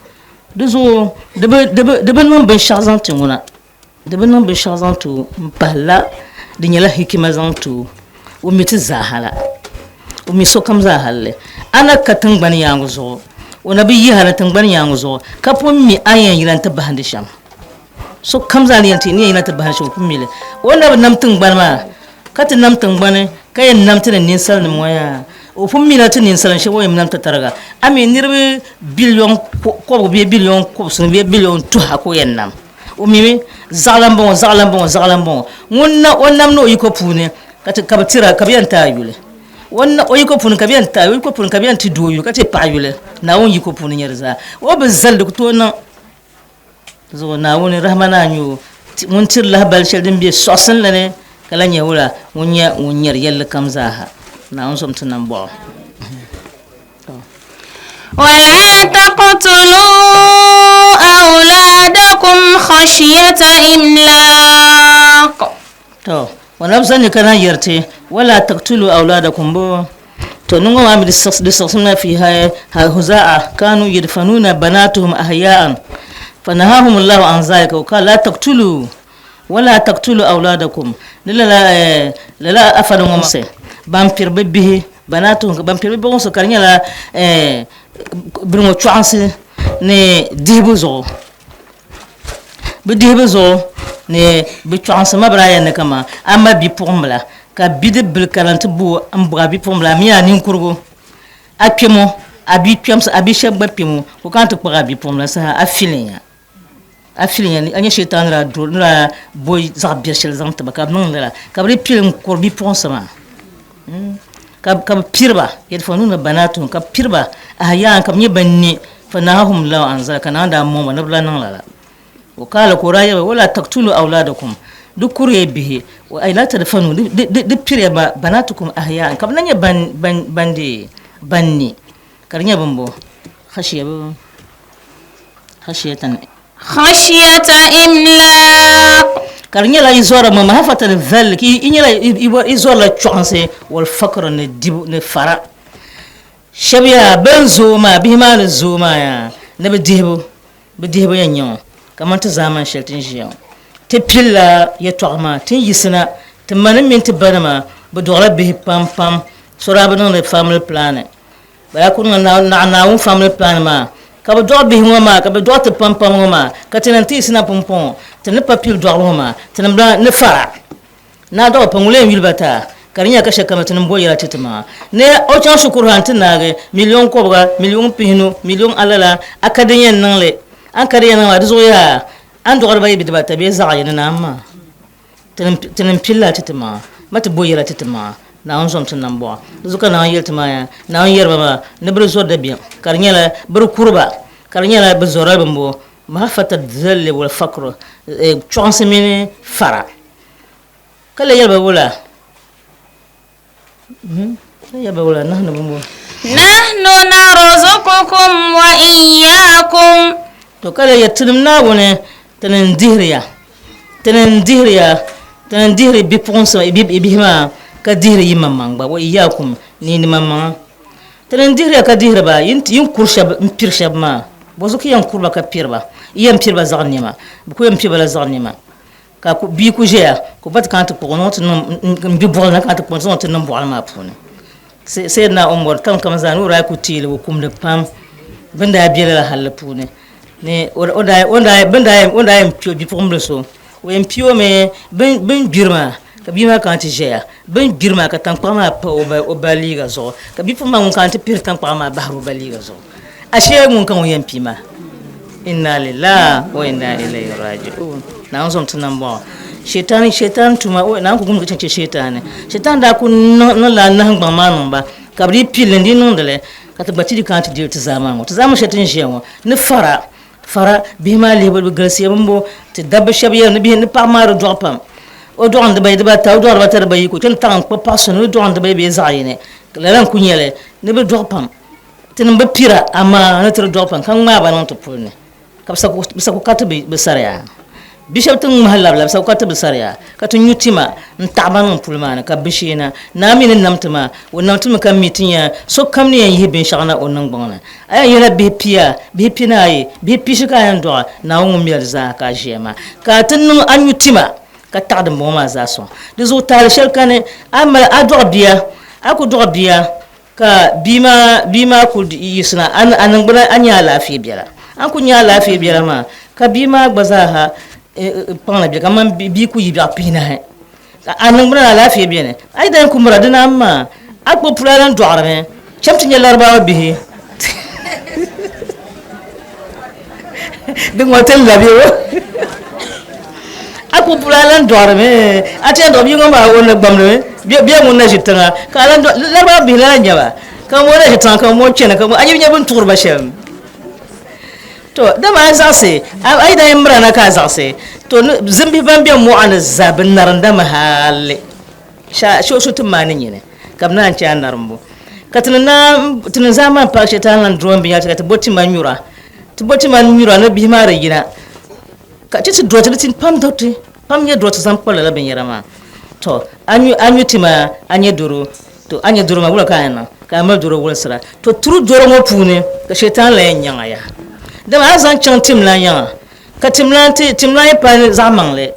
Di zuɣu di bi niŋ binshɛɣu zaŋ ti ŋuna, di bi niŋ binshɛɣu zaŋ ti o m-pahila di nyɛla hikima zaŋ ti o. O mi ti zaaha la, o mi sokam zaa halli. A na ka tiŋgbani yaaŋa zuɣu, o na bi yihi a na tiŋgbani yaaŋa zuɣu ka pun mi a ni yɛn yina nti bahindi shɛm. Sokam zaa ni yɛn yina ti bahindi shɛm o pun mi li. O ni na bi nam tiŋgbani maa ka ti nam tiŋgbani ka yɛn nam ti ni ninsalinim ŋɔ yaa, o pun mila ti ninsalim shɛba o yɛn nam ti tariga. A mi niriba biliɔn kɔbigu bee biliɔn kɔbisinu bee biliɔn tuha ka o yɛn nam. O mimi zaɣila m-bɔŋɔ, zaɣila m-bɔŋɔ, zaɣila m-bɔŋɔ. Ŋun na o nam ni o yiko puuni ka ti ka bɛ tira ka bɛ yɛn ti a yuli. O na o yiko puuni ka bɛ yɛn ti a o yiko puuni ka bɛ yɛn ti doo yuli ka ti paɣa yuli. Naawuni yiko puuni n-nyɛ di zaa. O bi zali di ku tooi niŋ. Zuɣu Naawuni rahima naa nyɛ o ŋun tiri lahibali shɛli din be sɔɣisinli ni ka lahi nyɛ wula ŋun nyɛ ŋun nyari yɛlli kam zaaha. Naawuni zom ti nambɔɣu. Wala taqtulu awladakum khashyata imlaq. To. O na bi zani ka naan yɛri ti, Wala taktulu awladakum bo. To ni ŋɔ maa mi di siɣisim na fi Huza'a kanu yadfanuuna banatuhum ahya'an fanahahum Allahu an zalika wa qala la taktulu wala taktulu awladakum ni lala lala afali ŋɔ maa ban piri bɛ bihi banatuhum ban piri bɛ bipuɣinsi ka di nyɛla bini ŋɔ chɔɣinsi ni dihibu zuɣu. Bɛ dihibu zuɣu ni bɛ chɔɣinsi ma bɛ daa yɛli ni kaman a ma bipuɣimbila ka bidibbil kana nti bo m-buɣi a bipuɣimbila a mi a ninkurigu a kpɛm o, a bi kpɛmsi a bi shɛba gba kpɛm o ka o kana ti kpuɣi a bipuɣimbila saha a filinya a filinya a nya Shetani ni daa duri ni daa bo zaɣ biɛri shɛli zaŋ ti ba ka bɛ niŋ lala ka bɛ dii pili n-kuri bipuɣinsi maa ka bɛ piri ba yadfanuuna banatuhum ka bɛ piri ba ahyaan ka bɛ nyɛ ban ne fanahahum Allahu an zalika ka Naawuni daa mɔŋ ba ni bɛ lahi niŋ lala. Wa qaala ka o daa yɛli ba wala taktulu awladakum di kuriya bihi ay la tadfanu di piriya ba banatukum ahyaan ka bɛ na nyɛ ban deei ban ne ka di nyɛ bini bo khashiya bɛ khashiyatan Khashiyata imlaq. Ka di nyɛla yi zɔrila ma mahafatan dhall, ka yi nyɛla yi zɔrila chɔɣinsi wal fakr ni dibu ni fara. Shɛba yaa bɛn zooi maa, bihi maa ni zooi maa yaa ni bɛ dihibu, bɛ dihibu yɛn nyɛ ŋɔ kamani ti zaamani shɛli ti ni ʒiya ŋɔ. Ti pilila yɛtɔɣa maa, ti ni yiɣisina, ti manim mini ti banima bɛ dɔɣila bihi pam pam, so daa bi niŋdi family planning. Bɛ daa kuli niŋ naɣ Naawuni family plan maa, ka bɛ dɔɣi bihi ŋɔ maa, ka bɛ dɔɣi ti pampam ŋɔ maa, ka ti na n-tiɣisi na pumpɔŋɔ, ti ni pa pili dɔɣibu ŋɔ maa, ti ni bila ni fara. Naa dɔɣi pa ŋuli yɛn yuli ba taa, ka di nyɛla ka shɛli kam ti ni bo yɛla ti ti maŋa. Ni o chaŋ shikuru ha nti naagi miliyon kɔbiga, miliyon pihinu, miliyon alala, a ka din yɛn niŋ li, a ni ka din yɛn niŋ maa, di zuɣu yaa, a ni dɔɣiri ba yi bidibata bee zaɣ yini ni a ni maa. Ti ni pilila ti ti maŋa, ma ti bo yɛla ti ti maŋa, Naawuni zom ti nambɔɣu. Di zuɣu ka Naawuni yɛli ti maa yaa, Naawuni yɛri ba maa ni bɛ di zɔri dabiɛm, ka di nyɛla bɛ di kuri ba, ka di nyɛla bɛ zɔrila bɛmbɔŋɔ, mahafata zalli wal fakr, chɔɣinsi mini fara. Ka lee yɛli ba wula? Yɛli ba wula? Nahnu bɛmbɔŋɔ. Nahnu narzuqukum wa iyyakum. To ka lee yɛli, Tinim Naawuni, ti ni n-dihiri ya. Tini n-dihiri ya, tini n-dihiri bipuɣinsi bihi maa ka dihiri yi maŋmaŋ gba, wa iyyakum, ni yi ni maŋmaŋa. Tini n-dihiri ya ka dihiri ba, yi ni kuri shɛba m-piri shɛba maa, bɔzuɣu ka yi yɛn kuri ba ka piri ba? Yi yɛn piri ba zaɣ nɛma? Bɛ ku yɛn piri ba la zaɣ nɛma. Ka bia ku ʒiya ka o ba ti kana ti kpuɣi o ni o ti niŋ n-gbi bɔɣili ni ka ti kpuɣi o ti zaŋ o ti niŋ bɔɣili maa puuni. Sayyidina Umar tam kam zaa ni o daa ku teeli o kumdi pam bɛ ni daa be lala halli puuni. Ni o daa o daa bɛ ni daa o daa yɛn kpi o bipuɣimbila so o yɛn kpi o mi bɛ ni gbiri maa ka bia maa kana ti ʒɛya bɛ ni gbiri maa ka tankpaɣu maa pa o ba liiga zuɣu ka bipuɣimbila maa ŋun kana ti pihiri tankpaɣu maa bahiri o ba liiga zuɣu ashee ŋun ka ŋun yɛn pii maa inna lillahi wa inna ilayhi raji'un Naawuni zom ti nambɔɣu shetani shetani tuma Naawuni ku gumdi ka chaŋ chɛ shetani shetani daa ku niŋla nahingbaŋ maa niŋ ba ka bɛ dii pili li n dii niŋdi li Ka ti gba ti di kana ti diri ti zaamani ŋɔ. Ti zaamani shɛli ti ni ʒiya ŋɔ ni fara, fara bihi maa lihibu di galisiya bimbo. Ti dabba shɛba yɛli ni bihi ni paɣa maa di dɔɣi pam. O dɔɣim dibayi dibata, o dɔɣi dibata dibayi ka o chani taɣim kpuɣi paɣa so ni o dɔɣim dibayi bee zaɣ yini. Lala n-kuli nyɛ li ni bɛ dɔɣi pam. Tinim bi pira amaa ni ti di dɔɣi pam ka ŋmaai ba niŋ ti puli ni. Ka bɛ sa ku kariti bɛ sariya. Bi shɛba ti ŋmahi labila, bɛ sa ku kariti bɛ sariya, ka ti nyu tima n-taɣi ba niŋ puli maa ni, ka bɛ sheei na. Naa mi ni nam ti maa, o nam ti mi ka mi ti nya sokam ni yɛn yihi binshɛɣu na o niŋgbuŋ ni. A yɛn yihila bihi pia, bihi pinaayi, bihi pishi ka a yɛn dɔɣi, Naawuni ŋun mi a di zaa ka a ʒiya maa, ka a ti niŋ a nyu tima ka taɣi dimbɔŋɔ maa zaa sɔŋ. Di zuɣu taali shɛli kani, a mali a dɔɣi bia, a ku dɔɣi bia Ka bia maa bia maa ku yiɣisina a niŋgbuna a nya alaafee biɛla. A ni ku nya alaafee biɛla maa ka bia maa gba zaaha kpaŋna bɛ kamani bia ku yi biɛɣu pihinahi ka a niŋgbuna ni alaafee beni. A yi daa ku mira di naan maa a kpuɣi pula lan dɔɣirimi cham ti nya Laribawa bihi di ŋɔ ti labi o. A ku pula lan dɔɣirimi a ti yɛn dɔɣi bia ŋɔ maa o ni gbamdimi bia ŋun na ʒi tiŋa ka a lan dɔɣi Laribawa bihi lala n-nyɛ ba ka ŋɔ na ʒi tiŋa ka ŋɔ chana ka ŋɔ a yi bi nya bɛ ni tuɣiri ba shɛm to dama a zaɣisi a yi daa yɛn mira na ka a zaɣisi to zimbihi ban be mɔɣu ni zaa bɛ narindami hali so ti maani nyini ka bɛ naan chɛ a narimbu ka ti ni zaa maa paai shɛli ti lan durom binyɛra ka ti bo tima nyura ti bo tima nyura ni bihi maa di yina ka chɛ ti dɔriti di ti pam dɔriti pam nyɛ dɔriti zaŋ kpa lala binyɛra maa. To a nyu tima a nyɛ doro, to a nyɛ doro maa wula ka a yɛn niŋ ka a mali doro wolisira? To turi doro ŋɔ puuni ka Shetani lan yɛn nyaŋ a yaha. Dama a zaŋ chaŋ timlan yaŋa ka timlan ti timlan yi pali zaɣ maŋli,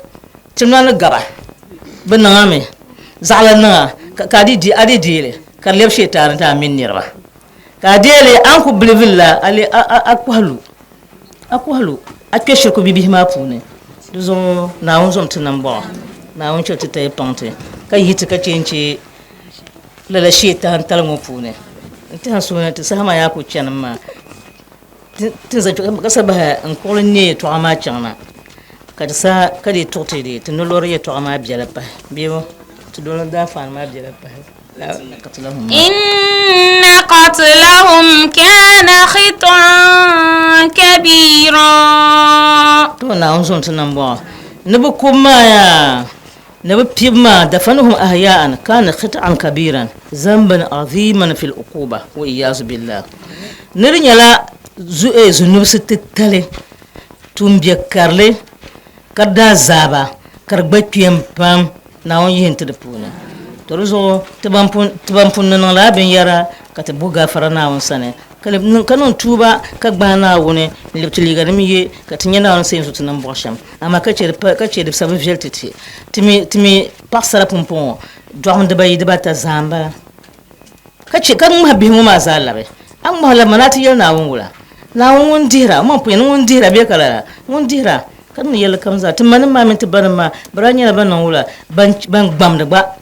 timlan ni gaba bi niŋ a mi zaɣila niŋ a ka a di deei li ka di lɛbi Shetani ti a mini niriba. Ka a deei li a ni ku bilivili la a kɔhi lu. A kɔhi lu a kpe shiriku bibihi maa puuni. Di zuɣu Naawuni zom ti nambɔɣu. Naawuni chɛ ti tayi paŋ ti, ka yihi ti ka chɛ n-chɛ lala sheetantali ŋɔ puuni. N tɛha n suhu ni ti saha maa yaa kul chanimi maa. Ti ni zaŋ ka sa bahi n kuɣili neei yɛtɔɣa maa chaŋ na, ka di saha ka dii tuɣi ti dii ti nolori yɛtɔɣa maa biɛla pahi bee ti doliri daanfaani maa biɛla pahi. إن قتلهم كان خطأ كبيرا To Naawuni zom ti nambɔɣu ni bɛ kub maa yaa, ni bɛ pibu maa, dafanuhum ahya'an kana khita'an kabiran zamban aziman fil uquba wa iyazu billah. Ni di nyɛla zunubsi titali, tuumbiɛkarili ka di daazaaba ka di gba kpɛm pam. Naawuni yihi n-ti di puuni. To di zuɣu ti ban pun, ti ban pun ni niŋ lala binyɛra ka ti bo gaafara Naawuni sani, ka leb niŋ, ka niŋ tuuba ka gbahi Naawuni n-leb ti liiganim ye ka ti nya Naawuni ni yɛn su ti nambɔɣu shɛm. Amaa ka chɛ di pa, ka chɛ di sabi viɛli ti ti. Ti mi, ti mi paɣisara pumpɔŋɔ dɔɣim dibayi dibata zaa m-bala. Ka chɛ ka ŋmahi bihi ŋɔ maa zaa labi. A ŋmahi labi ma ni a ti yɛli Naawuni wula? Naawuni ŋun dihira, o maŋ puya ni ŋun dihira bee ka lala? Ŋun dihira ka niŋdi yɛlli kam zaa. Ti manim maa mini ti banim maa, bɛ daa nyɛla ban niŋ wula? Ban gbamdi gba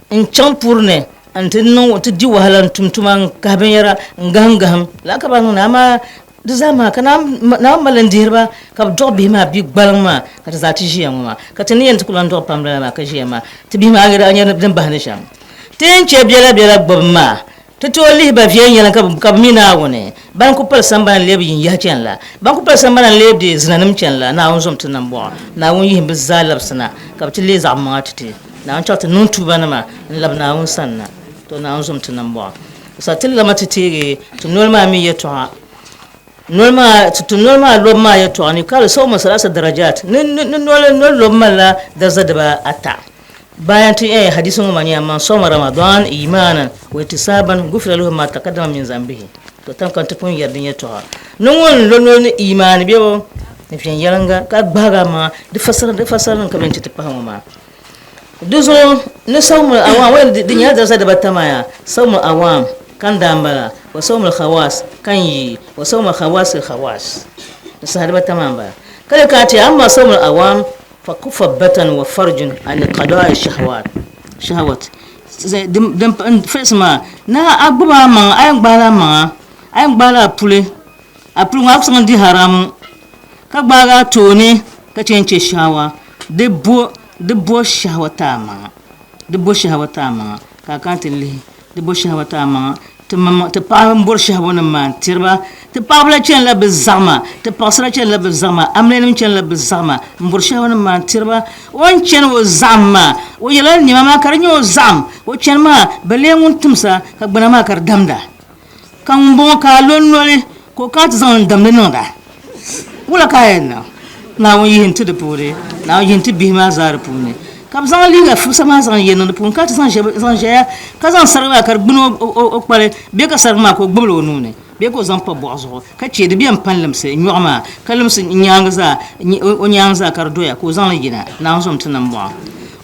n-chaŋ puri ni nti niŋ nti di wahala n-tum tuma n-kahi binyɛra n-gahim gahim. Lala ka bɛ daa niŋdi amaa di zaa maa ka Naawuni mali n-dihiri ba ka bɛ dɔɣi bihi maa bi gbaliŋ maa ka ti zaa ti ʒiya ŋɔ maa. Ka ti ni yɛn ti ku lan dɔɣi pam lala maa ka ʒiya maa, ti bihi maa a nya din bahi ni shɛm. Ti ni chɛ biɛlabiɛla gbibi maa, ti tooi lihi ba viɛnyɛliŋga ka bɛ mi Naawuni. Ban ku pali sambana n-leei bɛ yinyahi chani la, ban ku pali sambana n-leei bɛ zinanim chani la, Naawuni zom ti nambɔɣu. Naawuni yihim bɛ zaa labisina ka bɛ ti leei zaɣ maŋa ti ti. Naawuni chaɣ ti niŋ tuubanima n-labi Naawuni sanna. To Naawuni zom ti nambɔɣu. Sa ti lama ti teegi ti noli maa mi yɛtɔɣa. Noli maa, ti noli maa lobu maa yɛtɔɣa ni ka di sawma salasa darajat. Ni noli lobu malila daraja diba ata. Bayan ti eh hadisi ŋɔ maa nyɛla man soma Ramadan imanan wa ihtisaban gufira lahu ma taqaddama min zambihi. To tam ka ti pun yɛri din yɛtɔɣa ni ŋun lo noli ni imaani bebo ni viɛnyɛliŋga ka gbahigi a maŋa di fasara di fasara nim ka bɛ yɛn ti ti pahi ŋɔ maa. Di zuɣu ni sawmul awam wai di nyɛla daraja dibata maa yaa sawmul awam kan daa m-bala wa sawmul khawas kan yi wa sawmul khawasil khawas di saha dibata maa m-bala. Ka di kana ti amma sawmul awam Fa kufa batan wa farjun an qada'i shahawat shahawat din first maa ni a gbubi a maŋa a yɛn gbaai la a maŋa a yɛn gbaai la a puli a puli ŋɔ a ku zaŋ di haramu ka gbaagi a tooni ka chɛ n-chɛ shahawa di bo di bo shahawa ti a maŋa di bo shahawa ti a maŋa ka a kana ti lihi Di bo shɛhiba ti a maŋa, ti maŋmaŋ, ti paɣaba m-bori shɛhibu nim maa n-tiri ba. Ti paɣaba la chanila bɛ zaɣima, ti paɣisira chanila bɛ zaɣima, amiliyanim chanila bɛ zaɣima m-bori shɛhibu nim maa n-tiri ba. O ni chani o zaɣim maa, o yɛla nɛma maa ka di nyɛ o zaɣim. O chani maa, bɛ lee ŋun timsa ka gbana maa ka di damda. Ka ŋumbɔŋɔ ka a lo noli ka o kana ti zaŋ li n-damdi niŋda. Wula ka a yɛn niŋ? Naawuni yihi n-ti di puuni, Naawuni yihi n-ti bihi maa zaa di puuni. Ka bɛ zaŋ liiga fibisa maa zaŋ ye niŋ di puuni, ka ti zaŋ ʒɛya, ka zaŋ sariga maa ka di gbuni o kpali bee ka sariga maa ka o gbubi li o nuu ni bee ka o zaŋ pa bɔɣu zuɣu ka chɛ di bɛn pani limsi nyɔɣu maa, ka limsi nyaaŋa zaa, o nyaaŋa zaa ka di doya ka o zaŋ li yina. Naawuni zom ti nambɔɣu.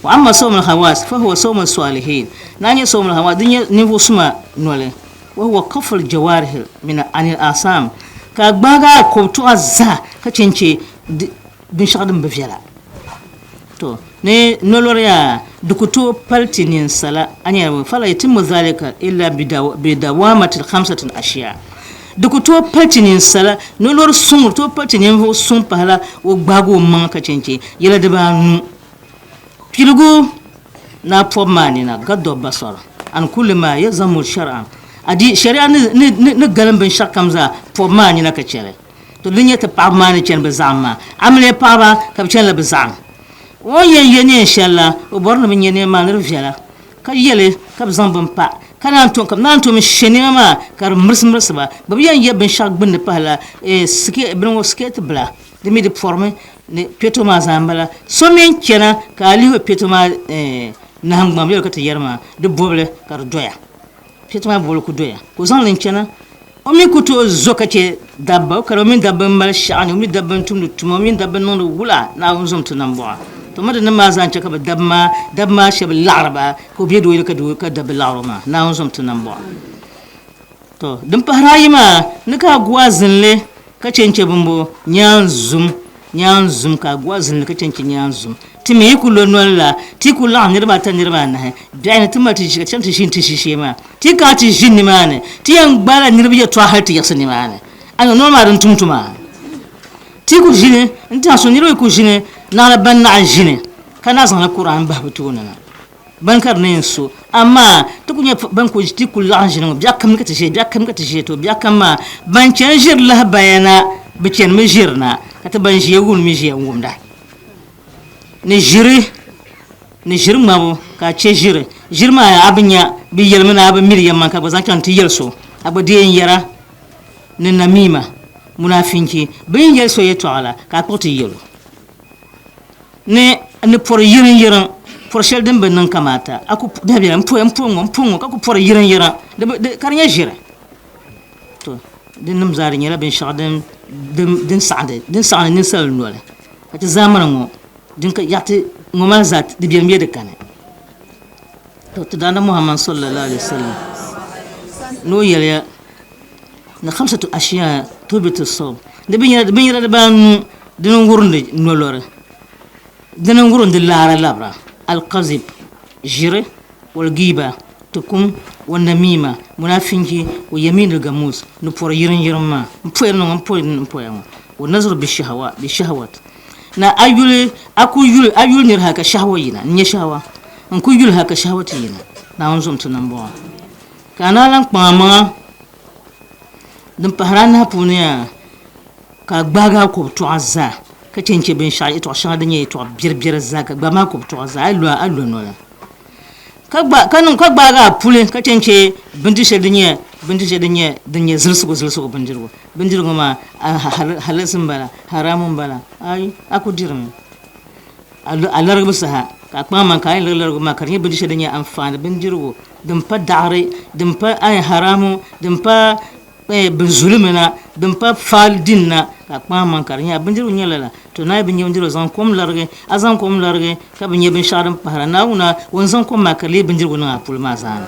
Wa amma sawmul hawaas fa huwa sawmul saalihiin. Naa nyɛ sawmul hawaas, di nyɛ ninvuɣ suma noli. Wa huwa kaful jawaarihi min anil asaam, ka a gbaagi a kɔbituɣa zaa ka chɛ n-chɛ binshɛɣu din bi viɛla. To, ni nolori yaa, di ku tooi pali ti ninsala, a nyɛla fala yatimmu zalika illa bidawamati khamsatin ashiya. Di ku tooi pali ti ninsala, nolori suŋ di tooi pali ti ninvuɣ suŋ pahila o gbaagi o maŋa ka chɛ n-chɛ yɛla dibaanu. Piligu naa pɔbu maa nina gaddo basar an kulli ma yazammu shar'an adi shari'a ni galim binshɛɣu kam zaa pɔbu maa nina ka chɛli. To di nyɛ ti paɣaba maa ni chani bɛ zaɣim maa amiliya paɣaba ka bɛ chanila bɛ zaɣim. O ni yɛn ye neen shɛli la o bɔri ni bɛ nya neen maa ni di viɛla ka ye li ka bɛ zaŋ bini pa ka naan tom ka bɛ naan tom she nɛma maa ka di mirisi mirisi ba. Bɛ bi yɛn ye binshɛɣu gbunni pahi la bini ŋɔ sikeeti bila. Di mi di pɔrimi. Ni kpɛto maa zaa m-bala. So mi n-chana ka a lihi o kpɛto maa nahingbaŋ bee ka ti yɛri maa di bɔbili ka di doya. Kpɛto maa bɔbili ku doya ka o zaŋ li n-chana. O mi ku tooi zo ka chɛ dabba, o kari o mini dabba m-mali shɛɣu ni, o mini dabba n-tumdi tuma, o mini dabba n-niŋdi wula Naawuni zom ti nambɔɣu. To ma di nim maa zaa n-chɛ ka bɛ dabba maa, dabba maa shɛba laɣiri ba ka o be dooyili ka doo ka dabba laɣiri o maa. Naawuni zom ti nambɔɣu. To din pahiri ayi maa, ni ka a gu a zinli ka chɛ n-chɛ bimbo nyaanzum, nyaanzum, ka a gu a zinli ka chɛ n-chɛ nyaanzum. Ti mi yi ku lo noli la, ti ku laɣim niriba ata niriba anahi biɛhi ni ti mali ti ʒi ka ti chaŋ ti ʒini ti ʒiishee maa. Ti kana ti ʒi nimaani, ti yɛn gbaala niriba yɛtɔɣa hali ti yiɣisi nimaani. A niŋ noli maa din tum tuma. Ti ku ʒini n-tɛha so niriba yi ku ʒini naɣila ban naɣi ʒini ka naɣi zaŋla Kuran bahi bɛ tooni na. Bani ka di ni yɛn so, amaa ti ku nyɛ ban ku ti ku laɣim ʒini ŋɔ biɛɣu kam ka ti ʒiya, biɛɣu kam ka ti ʒiya, to biɛɣu kam maa ban chani ʒiri lahabaya na bɛ chanimi ʒiri na ka ti ban ʒiya wumdi mi ʒiya n-wumda. Ni ʒiri, ni ʒiri ŋmabu ka a chɛ ʒiri, ʒiri maa a bi nya, bɛ yɛlimi ni a bi miri yɛm maa ka gba zaŋ chaŋ nti yɛli so, a gba di yɛn yɛra ni namiima, munaafinchi, bɛ ni yɛli so yɛtɔɣa la ka a kpuɣi ti yɛl o. Ni ni pɔri yiriŋ yiriŋ, pɔri shɛli din bi niŋ kamaata, a ku dabiɛla m poya m po ŋɔ m po ŋɔ ka ku pɔri yiriŋ yiriŋ di bi di ka di nyɛ ʒiri. To di nim zaa di nyɛla binshɛɣu din din din saɣindi din saɣindi ninsal noli ka ti zaamani ŋɔ din ka yaɣati ŋɔ maa zaa di beni bee di kani. To ti daana Muhammad sallallahu alaihi wasallam ni o yɛliya ni khamsatu ashiya tuhbitu sawm di binyɛra dibaanu dini n-wurindi nolori dini n-wurindi laara labira alkazib ʒiri walgiba tikum wanamima munafinchi wa yaminil gamus ni pɔri yiriŋ yiriŋ maa n poya ni ŋɔ n poya n poya ŋɔ wa nazar bishahawa bishahawat na a yuli a ku yuli a yuli niri hali ka shahawa yina n nyɛ shahawa n ku yuli hali ka shahawa ti yina Naawuni zom ti nambɔɣu Ka a naa lan kpaŋ amaŋa din pahiri anahi puuni yaa, ka a gbaagi a kɔbitɔɣa zaa, ka chɛ n-chɛ binshɛɣu yɛtɔɣ shɛŋa din nyɛ yɛtɔɣ biɛribiɛri zaa, ka gbaai maa kɔbitɔɣa zaa, a yi lo a lo noli. Ka gba, ka niŋ, ka gbaagi a puli, ka chɛ n-chɛ bindir shɛli din nyɛ, bindir shɛli din nyɛ, din nyɛ zilisigu zilisigu bindirigu. Bindirigu ŋɔ maa, a halali m-bala, haramu m-bala, ayi, a ku dirimi. A larigibu saha, ka a kpaŋ maŋ ka a yɛn lari larigibu maa ka di nyɛ bindiri shɛli din nyɛ anfaani bindirigu din pa daɣiri, din pa haramu, din pa bin zulimi na, din pa faali din na, ka a kpaŋ maŋ ka di nyɛ a bindirigu nyɛ lala. To naai bi nyɛ bindirigu zaŋ kom larigi, a zaŋ kom larigi ka bi nyɛ binshɛɣu din pahira. Naawuni o ni zaŋ kom maa ka di leei bindirigu niŋ a puli maa zaa ni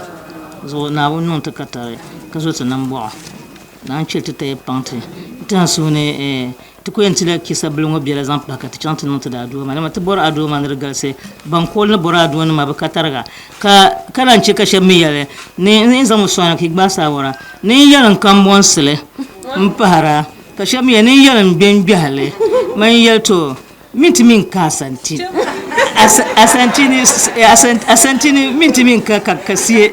zuɣu. Naawuni niŋ ti katari ka zo ti nambɔɣu. Naan chɛ ti taya paŋ ti n-ti a suhu ni ti ku yɛn tila kisa bili ŋɔ biɛla zaŋ pahi ka ti chaŋ ti niŋ ti daadua maa. Dama ti bɔri adua maa ni di galisi. Ban kooli ni bɔri adua nim maa bi ka tariga. Ka ka lahi chɛ ka shɛba mi yɛli ni n zaŋmi sɔŋ a ka yi gbaai saawara ni n yɛli n kambɔnsili m-pahir a. Ka shɛba mi yɛli ni n yɛli n gbiŋgbiɛhili. Man yɛli to min ti mi n ka asanti. Asanti ni asanti ni min ti mi n ka ka sie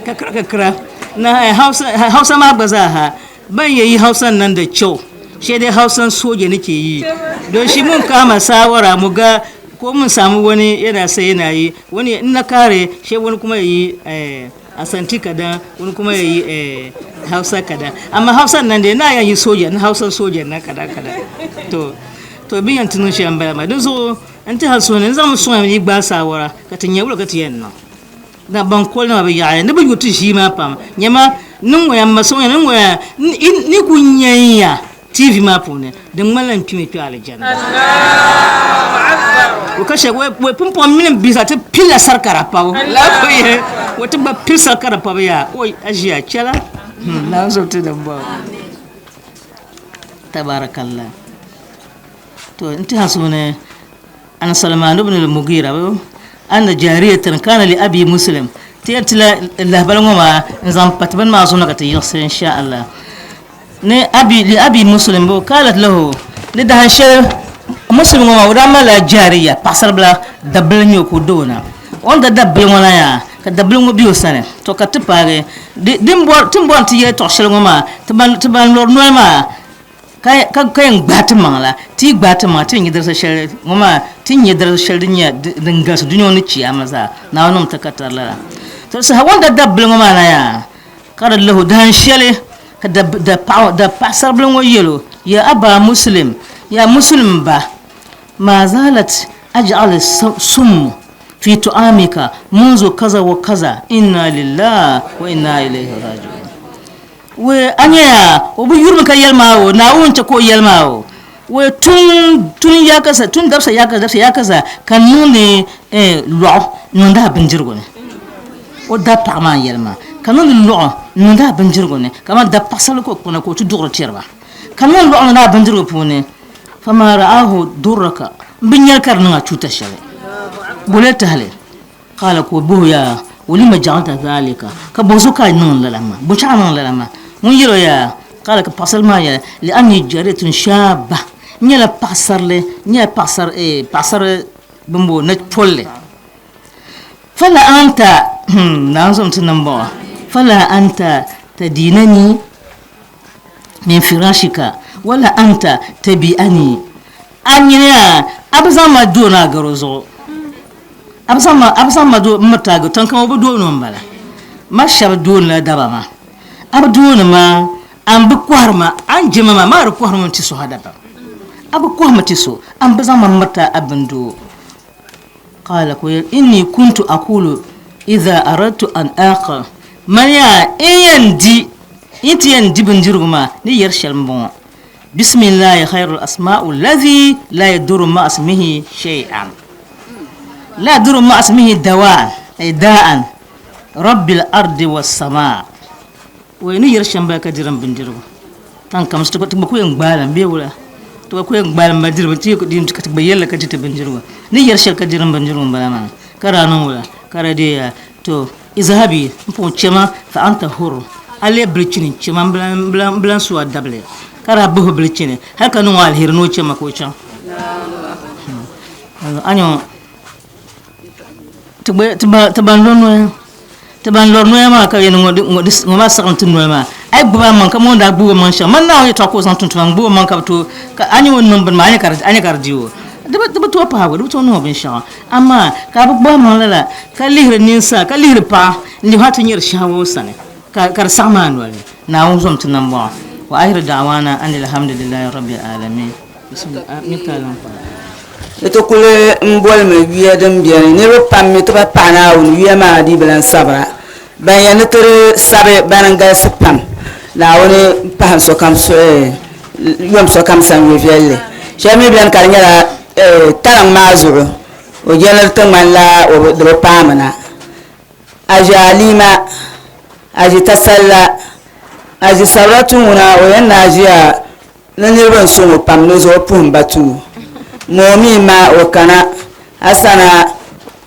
ka kira ka kira. Na Hausa Hausa maa gba zaa ha ban yɛn yi Hausa nan da kyau shee dai Hausan soja nake yi don shi mun kama sawara mu ga ko mun samu wani yana sai yana yi wani in na kare she wani kuma ya yi asanti kadan wani kuma ya yi Hausa kadan amma Hausan nan dai na yan yi soja na Hausan soja na kadan kadan to to bin yɛn ti niŋ shɛm n bala maa dinzuɣu n ti hali suhuni n zaŋmi sɔŋ yi gbaai saawara ka ti nya wula ka ti yɛn niŋ Na ban koli nima bi yaɣi ni bi yu ti ʒii maa pam nyama ni ŋɔya m ma so ŋɔya ni ŋɔya ni ku nyɛnya TV maa puuni di ŋmanila n kpimi kpe alijanna o ka shɛ we pumpɔŋ mini n bihi zaa ti pilila sarikara pabu o ti gba pili sarikara pabu yaa oi a ʒiya chɛla Naawuni zuɣu ti din bɔŋɔ tabarakallah to n tiɛha suuni An Salman ibn al-Mughira anna jariyatan kana li abi Muslim ti yɛn tila lahabali ŋɔ maa n zaŋ pa ti bini maa zuɣu na ka ti yiɣisi insha Allah ni abi li abi Muslim bo kalat lahu ni dahin shɛli Muslim ŋɔ maa o daa malila jariya paɣasaribila dabili n nyɛ o ka o doo na o ni da dabili ŋɔ na yaa ka dabili ŋɔ bɛ o sani to ka ti paagi din bɔri ti ni bɔri ni ti yɛli tɔɣ shɛli ŋɔ maa ti ban lɔri noli maa Ka ka yɛn gbahi ti maŋ la, ti yi gbahi ti maŋa, ti ni nya darisa shɛli ŋɔ maa, ti ni nya darisa shɛli din nyɛ din galisi dunia ŋɔ ni chiyaama zaa. Naawuni niŋmi ti ka tari lala. To di saha o ni daa dab bili ŋɔ maa na yaa, ka di lihi o dahin shɛli ka da paɣisaribila ŋɔ yɛl o, Ya Aba Muslim, Yaa Musulim ba, ma zalat aj'al sum fi tu'amika munzu kaza wa kaza, inna lillah wa inna ilayhi raji'un. We a nyaya o bi yurimi ka yɛli maa o, Naawuni n-chɛ ka o yɛli maa o. We tun tun yaakaza, tun dabisa yaakaza, dabisa yaakaza ka n niŋdi lɔɣu n-niŋdi a bindirigu ni. O dapaɣa maa n-yɛli maa, ka niŋdi lɔɣu n-niŋdi a bindirigu ni, kamani dapaɣisarili ka o kpuna ka o ti duɣiri tiri ba. Ka niŋ lɔɣu niŋdi a bindirigu puuni, fama ra'ahu durraka, m bi nyali ka di niŋ a chuuta shɛli. Bole tahili. Qaala ka o bɔhi o yaa, Walima ja'alta dhalika? Ka bɔzuɣu ka a niŋ lala maa? Bɔchɛ a niŋ lala maa? Ŋun yɛl o yaa, Qaala ka paɣisarili maa yɛli, Li'anni jariyatun shaaba, n nyɛla paɣisarili, n nyɛla paɣisar, eh, paɣisari bimbo nachpolli. Fala anta, hmm, Naawuni zom ti nambɔɣu, fala anta tadinani min firashika wala anta tabi'ani. A nyini a, a bi zaŋ ma dooni a garo zuɣu. A bi zaŋ ma, a bi zaŋ ma do m-miriti a garo, tiŋkama o bi dooni o m-bala. Ma shɛba doonila daba maa. A bi dooni ma, a ni bi kɔhiri ma, a ni je ma maa, maa di kɔhiri ma ti so ha dabam. A bi kɔhi ma ti so, a ni bi zaŋ ma m-miriti a bindoo. Qaala ka o yɛli, Inni kuntu aqulu idha aradtu an aqil, Mani yaa, n yɛn di, n yi ti yɛn di bindirigu maa, ni yɛri shɛli m-bɔŋɔ, Bisimillahi khayrul asma'u alladhi la yadurru ma'a ismihi shay'an la yadurru ma'a ismihi dawa'an ay da'an rabbil ardi was sama. Wai ni yɛri shɛm bala ka diri n bindirigu tan kam ti gba ku yɛn gbaala m bee wula ti gba ku yɛn gbaala m ba diri ti ka ti gba yɛlli ka di ti bindirigu ni yɛri shɛli ka diri n bindirigu n bala maa ka daa niŋ wula ka di deeya to Izhabi, m puɣi chema, fa anta hur, a leei bilichini, chema m bi lan su a dabili, ka daa bahi o bilichini hal ka niŋ o aliheri ni o chema ka o chaŋ. A nya ti ban lo noya, ti ban lɔri noya maa ka yɛli ŋɔ maa saɣim ti noli maa, a yi gbubi a maŋ kaman o ni daa gbubi o maŋ shɛm, man Naawuni yɛtɔɣa ka o zaŋ tum tuma n-gbubi o maŋ ka bi tooi, ka a nya o ni niŋ bini maa, a nya ka di di o. Di bi tooi paagi o, di bi tooi niŋ o binshɛɣu. Amaa ka a bi gbahi maŋ lala, ka lihiri ninsa, ka lihiri paɣa n-lihi a ti nyari shɛhawa o sani, ka di saɣim a noli ni. Naawuni zom ti nambɔɣu. Wa ahiru da'wana anil hamdulillahi rabbil alamin. Ni ti kuli m bolimi yuya din beni niriba pam mi ti ba paɣi Naawuni yuya maa dii bi lan sabira. Ban yɛn ni ti di sabi bani n galisi pam. Naawuni pahim sokam suhi yom sokam sani yo viɛlli. Shɛli mi beni ka di nyɛla taliŋ maa zuɣu o je ni di ti ŋmanila di bi paami na. A ʒi Alima, a ʒi Tasalla, a ʒi Sabratu ŋuna o yɛn naai ʒiya ni niriba n-sɔŋ o pam ni o zuɣu puhim ba tuui. Ŋɔ o mi ma o kana a sana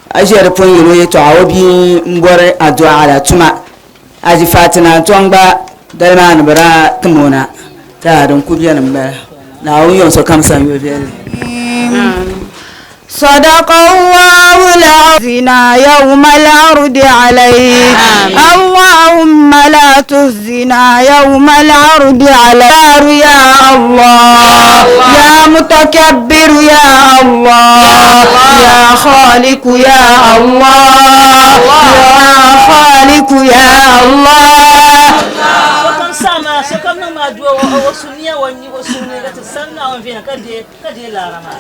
a ʒiya di pun yɛl o yɛtɔɣa o bia m-bɔri adua la tuma. A ʒi Fatina Ntɔŋ gba dali maa ni bɛ daa tim o na taa din kuli beni m-bala. Naawuni yom sokam sani yuli viɛlli. صدق الله العظيم يوم العرض عليك اللهم لا تخزنا يوم العرض عليك يا الله يا متكبر يا الله يا خالق يا الله يا خالق يا الله Sokam saɣim a, sokam niŋm a dua o sunia o sunia ka ti saɣim Naawuni viɛnyɛla ka deei ka deei laara maa.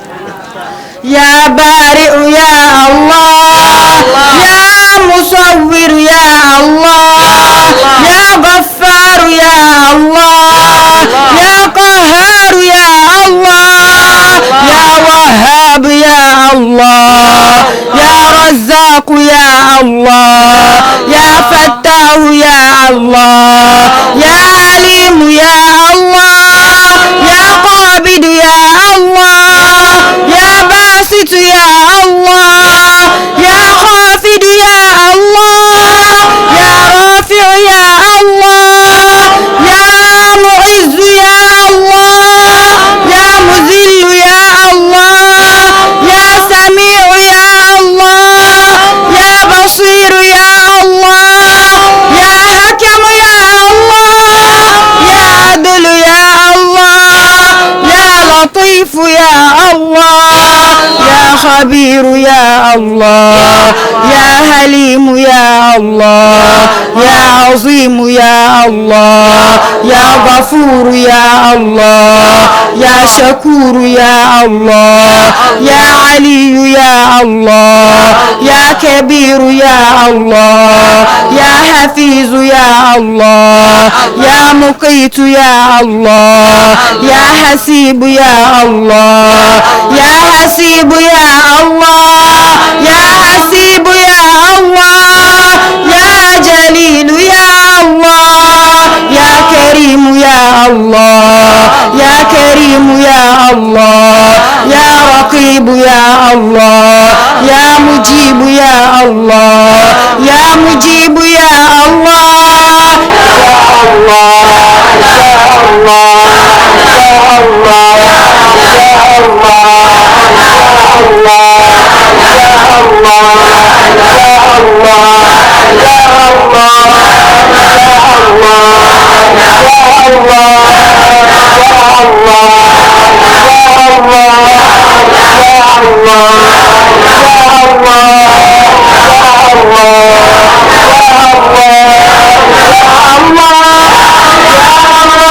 يا بارئ يا الله يا مصور يا الله يا غفار يا الله يا قهار يا الله يا وهاب يا الله يا رزاق يا الله يا فتاح يا الله يا عليم يا الله يا قابض يا الله يا باسط يا الله يا خافض يا الله يا رافع يا الله يا معز يا الله يا مذل يا الله يا سميع يا الله يا بصير يا الله يا حكم يا الله يا عدل يا الله يا لطيف يا الله يا خبير يا الله يا حليم يا الله يا عظيم يا الله يا غفور يا الله يا شكور يا الله يا علي يا الله يا كبير يا الله يا حفيظ يا الله يا مقيت يا الله يا حسيب يا الله يا حسيب يا الله يا حسيب يا الله يا جليل يا الله يا كريم يا الله يا كريم يا الله يا رقيب يا الله يا مجيب يا الله يا مجيب يا الله الله يا الله يا الله يا الله يا الله يا الله يا الله يا الله يا الله يا الله يا الله يا الله يا الله يا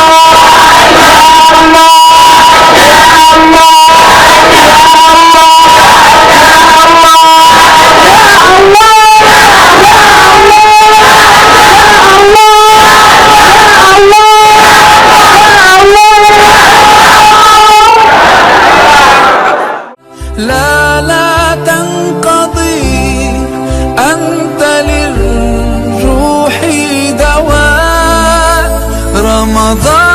الله يا الله يا الله لا لا تنقضي أنت للروح دواء رمضان.